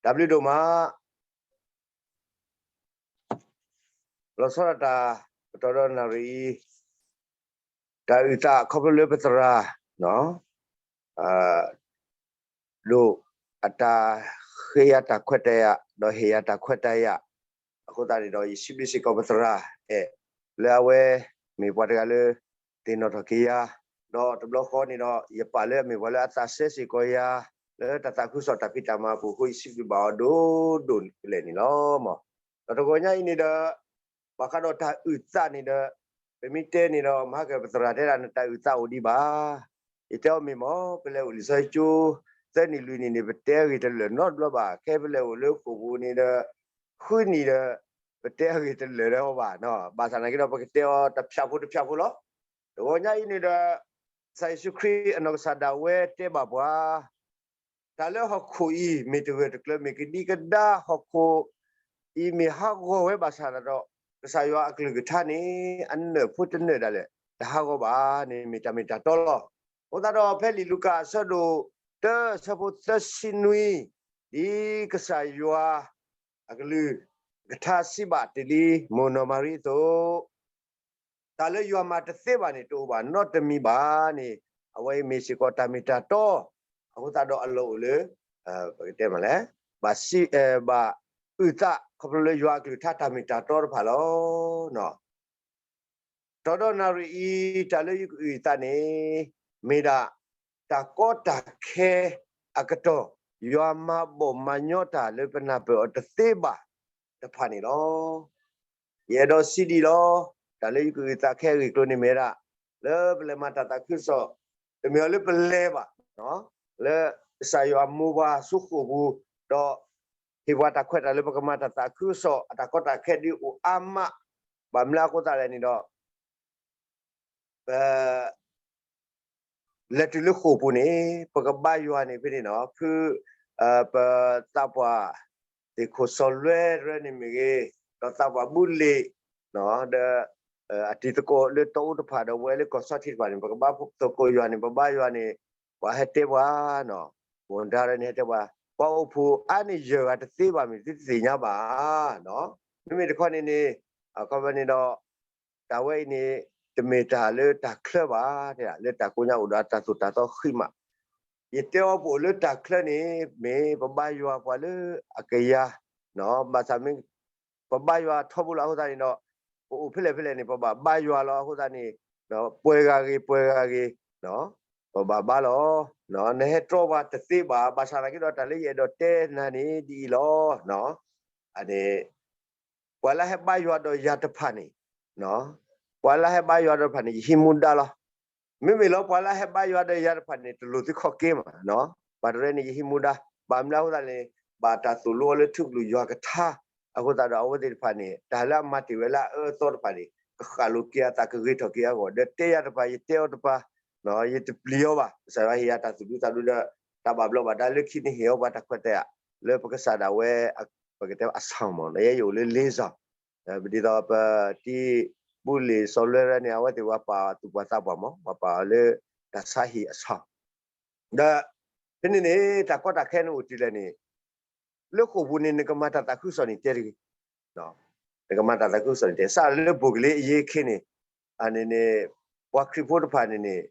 တၢ်ဘျုးဒိၣ်မး လီၤဆီဒၣ်တၢ် ကတီၢ်ဒီးနၣ်ရံၣ်အံၤ တၢ်အုၣ်သးခီဖျိလၢပသရၣ် ဒိၣ်အတၢ်ဃ့ယၤတၢ်ခွဲးတၢ်ယာ် ဒီးဟ့ၣ်ယၤတၢ်ခွဲးတၢ်ယာ် အဃိသတးန့ၣ်ဒီး ယစံးဘျုးစ့ၢ်ကီးပသရၣ်အဲၣ် လၢအဝဲမ့ၢ်ပှၤတဂၤလၢ သ့ၣ်နီၣ်ထီၣ်က့ၤယၤ ဒီးတဘျီဃီန့ၣ်ဒီး ယပာ်လၢအမ့ၢ်ပှၤလၢအသးစဲစ့ၢ်ကီးယၤ လၢတၢ်သးခုကစီၣ်တၢ်ဖံးတၢ်မၤအပူၤအဃိ ယစံးဘျုးဘၣ်အီၤဒိၣ်ဒိၣ်ကလဲာ်န့ၣ်လီၤ. ဒီးတဂီၤညါအံၤန့ၣ်ဒီး ဘၣ်ဃးဒီးတၢ်အုၣ်သးန့ၣ်ဒီး ပမ့ၢ်တဲန့ၣ်ဒီး မဟါကပသရၣ်တဲဒၣ်နတၢ်အုၣ်သးအိၣ်ဒံးဘၣ် ယတဲအီၤမ့ၢ်မ့ၢ် ပလဲၤအိၣ်လံာ်စီဆှံကၠိ သၢနံၣ်လွံၢ်နံၣ်န့ၣ် ပတဲအဂ့ၢ်တလၢာ်နီတဘျီဘၣ် ခဲပလဲၤအိၣ်လၢဃိာ်ပူၤန့ၣ်ဒီး ဃုနံၣ်ဒီး ပတဲအဂ့ၢ်တလၢာ်လၢအီၤဘၣ် ဘၣ်ဆၣ်သနာ်က့ဒီး ပကတဲအီၤတဖျၢၣ်ဖိတဖျၢၣ်ဖိလီၤ. တဂီၤညါအံၤန့ၣ်ဒီး ကစၢ်ယ့ၣ်ၡူးခရံာ်အနီၢ်ကစၢ်ဒၣ်ဝဲတဲဘၣ်ပှၤ တၢ်လၢဟီၣ်ခိၣ်အံၤ မ့ၢ်တဂၢၢ်တကျၢၤ မ့ၢ်ကဒံကဒါ ဟီၣ်ခိၣ်အံၤမ့ၢ်ဟးဂီၤဝဲဘၣ်ဆၣ်ဒီး ကစၢ်ယွၤအကလုၢ်ကထါန့ၣ် အနၢၣ်ဖိတနၢၣ်ဒၣ်လဲာ် တဟးဂီၤဘၣ်န့ၣ် မ့ၢ်တၢ်မ့ၢ်တၢ်တီလီၤ. အဃိသတးဒီး ဖဲလံာ်လူၤကၣ်အဆၢဒိၣ်တၢ အဆၢဖိသၢဆံနွံ ဒ်ကစၢ်ယွၤအကလုၢ်ကထါစံးဘၣ်တ့ၢ်လံ မိၢ်နီၢ်မၤရံအသိး တၢ်လၢယွၤမၤတသ့ဘၣ်န့ၣ် တအိၣ်ဘၣ်နီတမံၤဘၣ်န့ၣ် အဝဲအံၤမ့ၢ်စ့ၢ်ကီးတၢ်မ့ၢ်တၢ်တီ အဃိသတးဒီးအလီၢ်အိၣ်လၢ ပကတဲမးလဲၣ် ဘၣ်စံး ဘၣ်အုၣ်သးခီဖျိလၢယွၤအကလုၢ်ကထါတၢ်မ့ၢ်တၢ်တီတဖၣ်လီၤ. တီဒီးနၣ်ရံၣ်အံၤ တၢ်လၢယကအုၣ်အသးန့ၣ် မ့ၢ်ဒၣ် တၢ်ကီတၢ်ခဲအကတီၢ် ယွၤမၤဘီၣ်မၤညီတၢ်လၢပနၢ်ပၢၢ်အီၤတသ့ဘၣ်တဖၣ်န့ၣ်လီၤ. ယအဲၣ်ဒိးစံးဒ်အံၤလီၤ. တၢ်လၢယကအုၣ်သးခဲအဂ့ၢ်အကျိၤန့ၣ်မ့ၢ်ဒၣ် လၢပလဲၤမၤတၢ်သးခုကစီၣ် တမ့ၢ်အီၤလၢပလဲၤဘၣ် လၢကစၢ်ယွၤမိၢ်ပှၢ်ဆူဃိာ်ပူၤ ဒီးဟ့ၣ်ပှၤတၢ်ခွဲးတၢ်ယာ်လၢပကမၤတၢ်သးခုကစီၣ် အတၢ်ကီတၢ်ခဲဒုးအိၣ်အါမး ဘၣ်မနုၤအဃိသတးလဲၣ်န့ၣ်ဒီး ပ လဲၤတုၤလၢဃိာ်ပူၤန့ၣ် ပကဘါယွၤန့ၣ်ဖဲန့ၣ်နီၤ ဖု ပသးပှၢ်သ့ၣ်ခိၣ်စီၤလွဲတရၢန့ၣ်မ့ၢ်ဂ့ၤ, ဒီးသးပှၢ်ဘူၣ်လ့ၣ် ဒီး အတံၤသကိးလၢတီအူတဖၣ်ဒီး ပဝဲလၢကီၢ်စီထံးတဖၣ်န့ၣ် ပကဘါသကိးယွၤန့ၣ် ပဘါယွၤန့ၣ် ပှၤဟဲတဲပှၤနီၤ, မူဒါရၢန့ၣ်ဟဲတဲပှၤ ပှၤအိၣ်ဖှိၣ်အါန့ၢ်ယဲၢ်ဂၤတသ့ဘၣ်မ့ၢ်သုတသ့ၣ်ညါဘၣ်နီၤ. မ့မ့ၢ်တခီန့ၣ်န့ၣ် အခီပညီန့ၣ်ဒီး တၢ်ဝဲအံၤန့ၣ် တမ့ၢ်တၢ်လၢတၢ်ချၢဘၣ်, လၢတၢ်ကိးညါအိၣ်ဒီးတၢ်သိၣ်တၢ်သီဃံးမး. ယတဲအီၤပအိၣ်လၢတၢ်ချၢန့ၣ် မ့ၢ်ပဘါယွၤပှၤလၢအကယၤ, ဘၣ်ဆၣ်မ့ၢ် ပဘါယွၤထီဘိလီၤအဃိသတးန့ၣ်ဒီး ပအိၣ်ဖဲလဲၣ်ဖဲလဲၣ်န့ၣ် ပဘၣ်ဘါယွၤလီၤအဃိသတးန့ၣ် ပှဲၤဂၤဂ့ၤ ပှဲၤဂၤဂ့ၤ ပဘၣ်ဘါလီၤ. နဟဲတြီပှၤတသ့ဘၣ်, ဘၣ်ဆၣ်သနာ်က့ဒီးတၢ်လၢယအဲၣ်ဒိးတဲနၤန့ၣ်ဒ်အံၤလီၤ. အန့ၣ် ပှၤလၢဟဲဘါယွၤဒီးယၤတဖၣ်န့ၣ်, ပှၤလၢဟဲဘါယွၤဒီးတဖၣ်န့ၣ် ယဟံးမူဒါလီၤ. မ့မ့ၢ်လီၤ ပှၤလၢဟဲဘါယွၤဒီးယၤတဖၣ်န့ၣ် တလိၣ်သုခီၣ်က့မး, ပှၤတရၢန့ၣ် ယဟံးမူဒါ, ဘၣ်မနုၤအဃိသတးန့ၣ် ဘၣ်တၢ်သိၣ်လိအီၤလၢထူကလုၢ်ယွၤကထါ, အဃိသတးဒီးအဝဲသ့ၣ်တဖၣ်န့ၣ် တၢ်လၢအမၤတ့ၢ်ဝဲလၢအအၢအသီတဖၣ်န့ၣ် ကဃၣ်လိာ်က့ၤအသး ကဂ့ၤထီၣ်က့ၤအဂီၢ်, ဒီးတဲယၤတဖၣ် ယတဲအီၤတဖၣ်, ယတပျံၤအီၤဘၣ်, ကစၢ်ယွၤဟ့ၣ်ယၤတၢ်သူၣ်ဒူသးဒူဒီး တၢ်ဘၣ်ဘျီးဘၣ်ဒါလၢခံန့ၣ် ဟ့ၣ်အီၤပှၤတၢ်ခွဲးတၢ်ယာ် လၢပကစၢ်ဒၣ်ဝဲ ပကတဲအဆၣ်မး ယဲယအိၣ်လၢလ့စီၤ ပဒ်သိးပတံၤဘူၣ်လ့ၣ်စီၤလွဲရၢန့ၣ် အဝဲသ့ၣ်ပှၤပာ်အီၤသူၣ်ပှၢ်သးပှၢ်မး ပှၤပာ်အီၤလၢတၢ်ဆါဟံၣ်အဆၣ်, ဒီး ဖဲန့ၣ်န့ၣ် တၢ်ကီတၢ်ခဲန့ၣ်အိၣ်တုၤလဲၣ်န့ၣ် လၢဃိာ်ပူၤန့ၣ် နကမၤတၢ်သးခုကစီၣ်န့ၣ်တဲတဂ့ၤ, နကမၤတၢ်သးခုကစီၣ်န့ၣ်တဲ စးလၢဘိၣ်ကလ့အယ့ခ့န့ၣ် အန့ၣ်န့ၣ် ပှၤခရံာ်ဖိတဖၣ်န့ၣ်န့ၣ်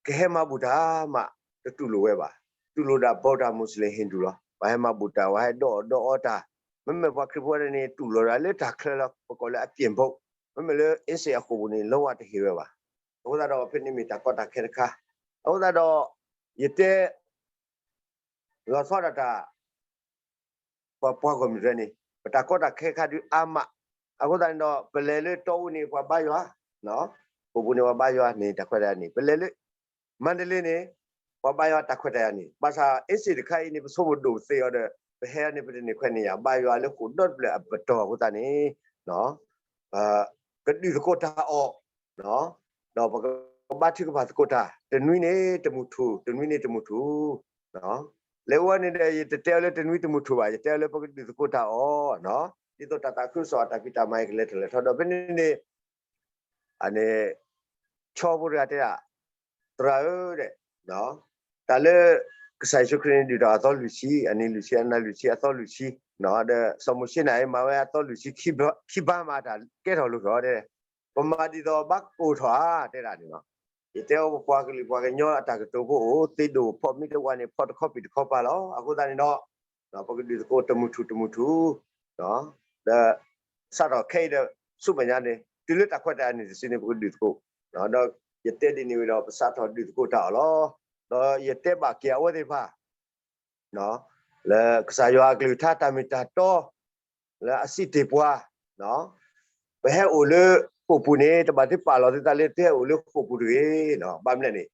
ကဟဲမၤဘူၣ်တၢ်မး တတူၢ်လိာ်ဝဲဘၣ်, တူၢ်လိာ်ဒၣ် ဗုဒ္ဓ Muslim Hindu လီၤ. ပှၤဟဲမၤဘူၣ်တၢ် ပှၤဟဲဒီးအီၣ်ဒီးအီတၢ်, မ့မ့ၢ်ပှၤခရံာ်ဖိန့ၣ်န့ၣ် တူၢ်လိာ်ဒၣ်လၢတၢ်ချၢလီၤ, ပကိးလၢအပြင်ဘုတ်, မ့မ့ၢ်လၢအ့စ့ၣ်အဃိာ်ပူၤန့ၣ် လီဝါတဟ့ၣ်ဝဲဘၣ်. အဃိသတးဒီး ဖဲန့ၣ်မ့ၢ်တၢ်ကီတၢ်ခဲတခါ, အဃိသတးဒီး ယတဲ လီၤဆီဒၣ်တၢ် ပှၤပှၤဂီၢ်မုၢ်တရၢန့ၣ် ပတၢ်ကီတၢ်ခဲခါဒုးအါမး, အဃိသတးန့ၣ်ဒီး ပလဲၤလၢတီအူန့ၣ် ပှၤဘါယွၤ, ဃိာ်ပူၤန့ၣ် ပှၤဘါယွၤန့ၣ် တၢ်ခွဲးတၢ်ယာ်န့ၣ်, ပလဲၤလၢ မါတလ့န့ၣ် ပှၤဘါယွၤတၢ်ခွဲးတၢ်ယာ်န့ၣ်, ဘၣ်ဆၣ်အ့စ့ၣ်တခါအံၤန့ၣ် ပဆိကမိၣ်ဒိၣ်ပသ့အီၤဒီး ပဟဲအီၤန့ၣ် ပတန့ၢ်ခွဲးန့ၢ်ယာ် ဘါယွၤလၢဃိာ်ဒီတဖျၢၣ်အပတီၢ်အဃိသတးန့ၣ် ကဒုးသကိးတၢ်အီၤ ဒီးပကဘါထုကဖၣ်သကိးတၢ် တနွံန့ၣ်တမုၢ်ထူၣ် တနွံန့ၣ်တမုၢ်ထူၣ်, လဲၤအိၣ်န့ၣ်ဒီး ယတတဲအီၤလၢတနွံတမုၢ်ထူၣ်ဘၣ်, ယတဲအီၤလၢပကဒုးသကိးတၢ်အီၤ, ဒ်သိးတၢ်သးခုကစီၣ်အတၢ်ဖံးတၢ်မၤအံၤကလဲၤထီၣ်လဲၤထီၣ်ဒီး ဖဲန့ၣ်န့ၣ် အန့ၣ် ဆီဖိတဂၤတဲဒၣ် သရၣ်ဧၢ, တၢ်လၢ ကစၢ်ယ့ၣ်ၡူးခရံာ်န့ၣ်ဒုၣ်တၢ်အသီလွံၢ်ဆံ, အနံၤလွံၢ်ဆံ, အနၤလွံၢ်ဆံ, အသီလွံၢ်ဆံ, ဒီးစီၤမိၤၡ့န့ၣ် မၤဝဲအသီလွံၢ်ဆံခံဘါမး တၢ်ကဲထီၣ်လိာ်ကီးတဲ, ပမၤဒ်သိးဘၣ်ကအိၣ်ထီၣ်ဧါ တဲဒၣ်န့ၣ်လီၤ. ယတဲအီၤ ပပှၤကလုာ်ပှၤကညီအတၢ်ကတိၤဖိအိၣ်သ့ဒိၣ်ဖီၣ်မ့ၢ်တဝးန့ၣ် ဖီၣ်တခီပံၤတခီပၤလီၤ. အဃိသတးန့ၣ်ဒီး ပကဒုးသကိးတမုၢ်ထူၣ်တမုၢ်ထူၣ် ဒီး စးထီၣ်ခဲအံၤဒီး ဆူမဲာ်ညါန့ၣ် တုၤလၢတၢ်ခွဲးတၢ်ယာ်န့ၣ်တစုန့ၣ် ပကဒုးသကိး, ဒီးယတဲဒ်န့ၣ်ဝံၤဒီး ပစးထီၣ်ဒုးသကိးတၢ်အီၤလီၤ. ဒီးယတဲဘၣ်က့ၤအဝဲသ့ၣ်တဖၣ် လၢကစၢ်ယွၤအကလုၢ်ကထါတၢ်မ့ၢ်တၢ်တီ လၢအစံးတ့ၢ်ပှၤ, ပဟဲအိၣ်လၢဃိာ်ပူၤန့ၣ် တဘၣ်သ့ၣ်ပာ်လီၤသုသးလၢသုဟဲအိၣ်လၢဃိာ်ပူၤတဂ့ၤ. ဘၣ်မနုၤလဲၣ်န့ၣ်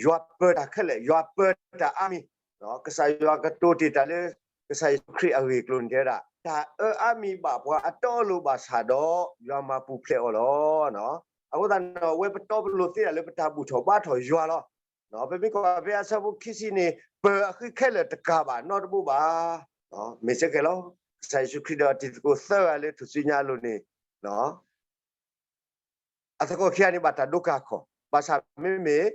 ယွၤပၢၤတၢ်ခဲလၢာ်, ယွၤပၢၤတၢ်အါမံၤ, ကစၢ်ယွၤကတိၤတ့ၢ်တၢ်လၢ ကစၢ်ယ့ၣ်ၡူးခရံာ်အဂ့ၢ်အကျိၤန့ၣ်တဲဝဲဒၣ် တၢ်အၢအါမံၤဘၣ်ပှၤအတီအလိၤဘၣ်ဆၣ်ဒီး ယွၤမၤပူၤဖျဲးအီၤလီၤ. အဃိသတးန့ၣ်ဒီး အဝဲပတီပလိၤသ့ဒၣ်လၢပတၢ်ဘူၣ်ထီၣ်ဘါထီၣ်ယွၤလီၤ. ပမ့ၢ်ကွၢ်ဖဲအဆၢဖိခံဆံန့ၣ် ပၢၤအဃံခဲလၢာ်တကးဘၣ်နီတဘိဘၣ်. မ့ၢ်စ့ၢ်ကီးလီၤ. ကစၢ်ယ့ၣ်ၡူးခရံာ်ဒီးတံၤသကိးသၢဂၤလၢထူၣ်စုညါအလိၤန့ၣ် အသကိးခံဂၤန့ၣ် ဘၣ်တၢ်ဒိကၢ်ခီၣ်, ဘၣ်ဆၣ်မ့မ့ၢ်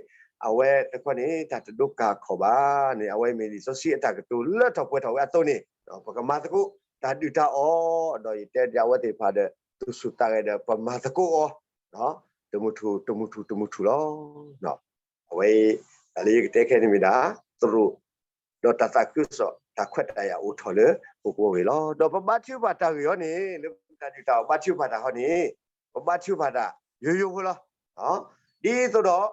အဝဲတခီန့ၣ် တၢ်တဒိကၢ်ခီၣ်ဘၣ်န့ၣ် အဝဲမ့ၢ်လံာ်စီဆှံအတၢ်ကတိၤလၢထီၣ်ပှဲၤထီၣ်ဝဲအသိးန့ၣ် ပကမၤသကိး တၢ်ဒုၣ်တၢ်အီၣ်, ဒီးယတဲဒ်အဝဲသ့ၣ်တဖၣ်ဒီး သူၣ်ဆူၣ်သးဂဲၤဒီး ပမၤသကိးအီၤ တမုၢ်ထူၣ်တမုၢ်ထူၣ်တမုၢ်ထူၣ်လီၤ. အဝဲအံၤ တၢ်လၢယကတဲခဲန့ၣ်မ့ၢ်ဒၣ် သရိာ် ဒီးတၢ်သးခုကစီၣ် တၢ်ခွဲးတၢ်ယာ်အိၣ်ထီၣ်လၢဟီၣ်ခိၣ်အဂ့ၢ်လီၤ. ဒီးပဘါထုကဖၣ်တၢ်ဂ့ၢ်အီၤန့ၣ် လၢပတၢ်ဒုၣ်တၢ်အီၣ်ဘါထုကဖၣ်တၢ်ဟီန့ၣ် ပဘါထုကဖၣ်တၢ် ယိယိဖိလီၤ. ဒ်သိးဒီး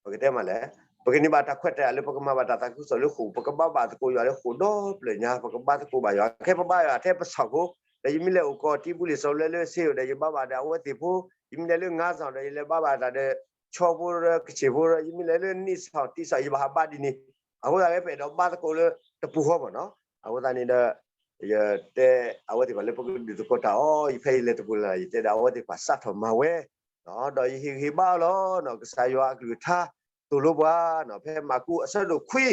ပကတဲမးလဲၣ်, ပကန့ၢ်ဘၣ်တၢ်ခွဲးတၢ်ယာ်လၢပကမၤဘၣ်တၢ်သးခုကစီၣ်လၢဃိာ်, ပကဘါဘၣ်သကိးယွၤလၢဃိာ်ဒီဖျၢၣ်ညါ, ပကဘါသကိးဘၣ်ယွၤ, ခဲပဘါယွၤထဲပဆီၣ်ဖိ, ဒီးယမ့ၢ်လဲၤအိၣ်ကီၢ်တံဘူလံၤစီၤလၢလၢစ့ယိၤဒီး ယဘါဘၣ်ဒီးအဝဲသ့ၣ်ဖိ, ယမ့ၢ်လဲၤလၢငါးဆောင်ဒီး ယလဲၤဘါဘၣ်တၢ်ဒီး ဆီဖိဒီးကဆ့ၣ်ဖိဒီး ယမ့ၢ်လဲၤလၢနံၣ်ဆောင်တံဆောင် ယဘၣ်ဟးဘါဒ်န့ၣ်, အဃိသတးလၢပအဲၣ်ဒိးဘါသကိးလၢတပူၤဃီမ့ၢ်နီၤ, အဃိသတးန့ၣ်ဒီး ယတဲအဝဲသ့ၣ်တဖၣ်လၢပကဒုးသကိးတၢ်အီၤ, ယဖဲယလဲၤတပူၤလၢ်လၢ် ယတဲဒီးအဝဲသ့ၣ်တဖၣ်စးထီၣ်မၤဝဲ ဒီးယဟ့ၣ်ဂံၢ်ဟ့ၣ်ဘါအီၤလီၤ. ကစၢ်ယွၤအကလုၢ်ကထါသိၣ်လိပှၤ ဖဲမၢ်ကူးအဆၢဒိၣ်ခွံ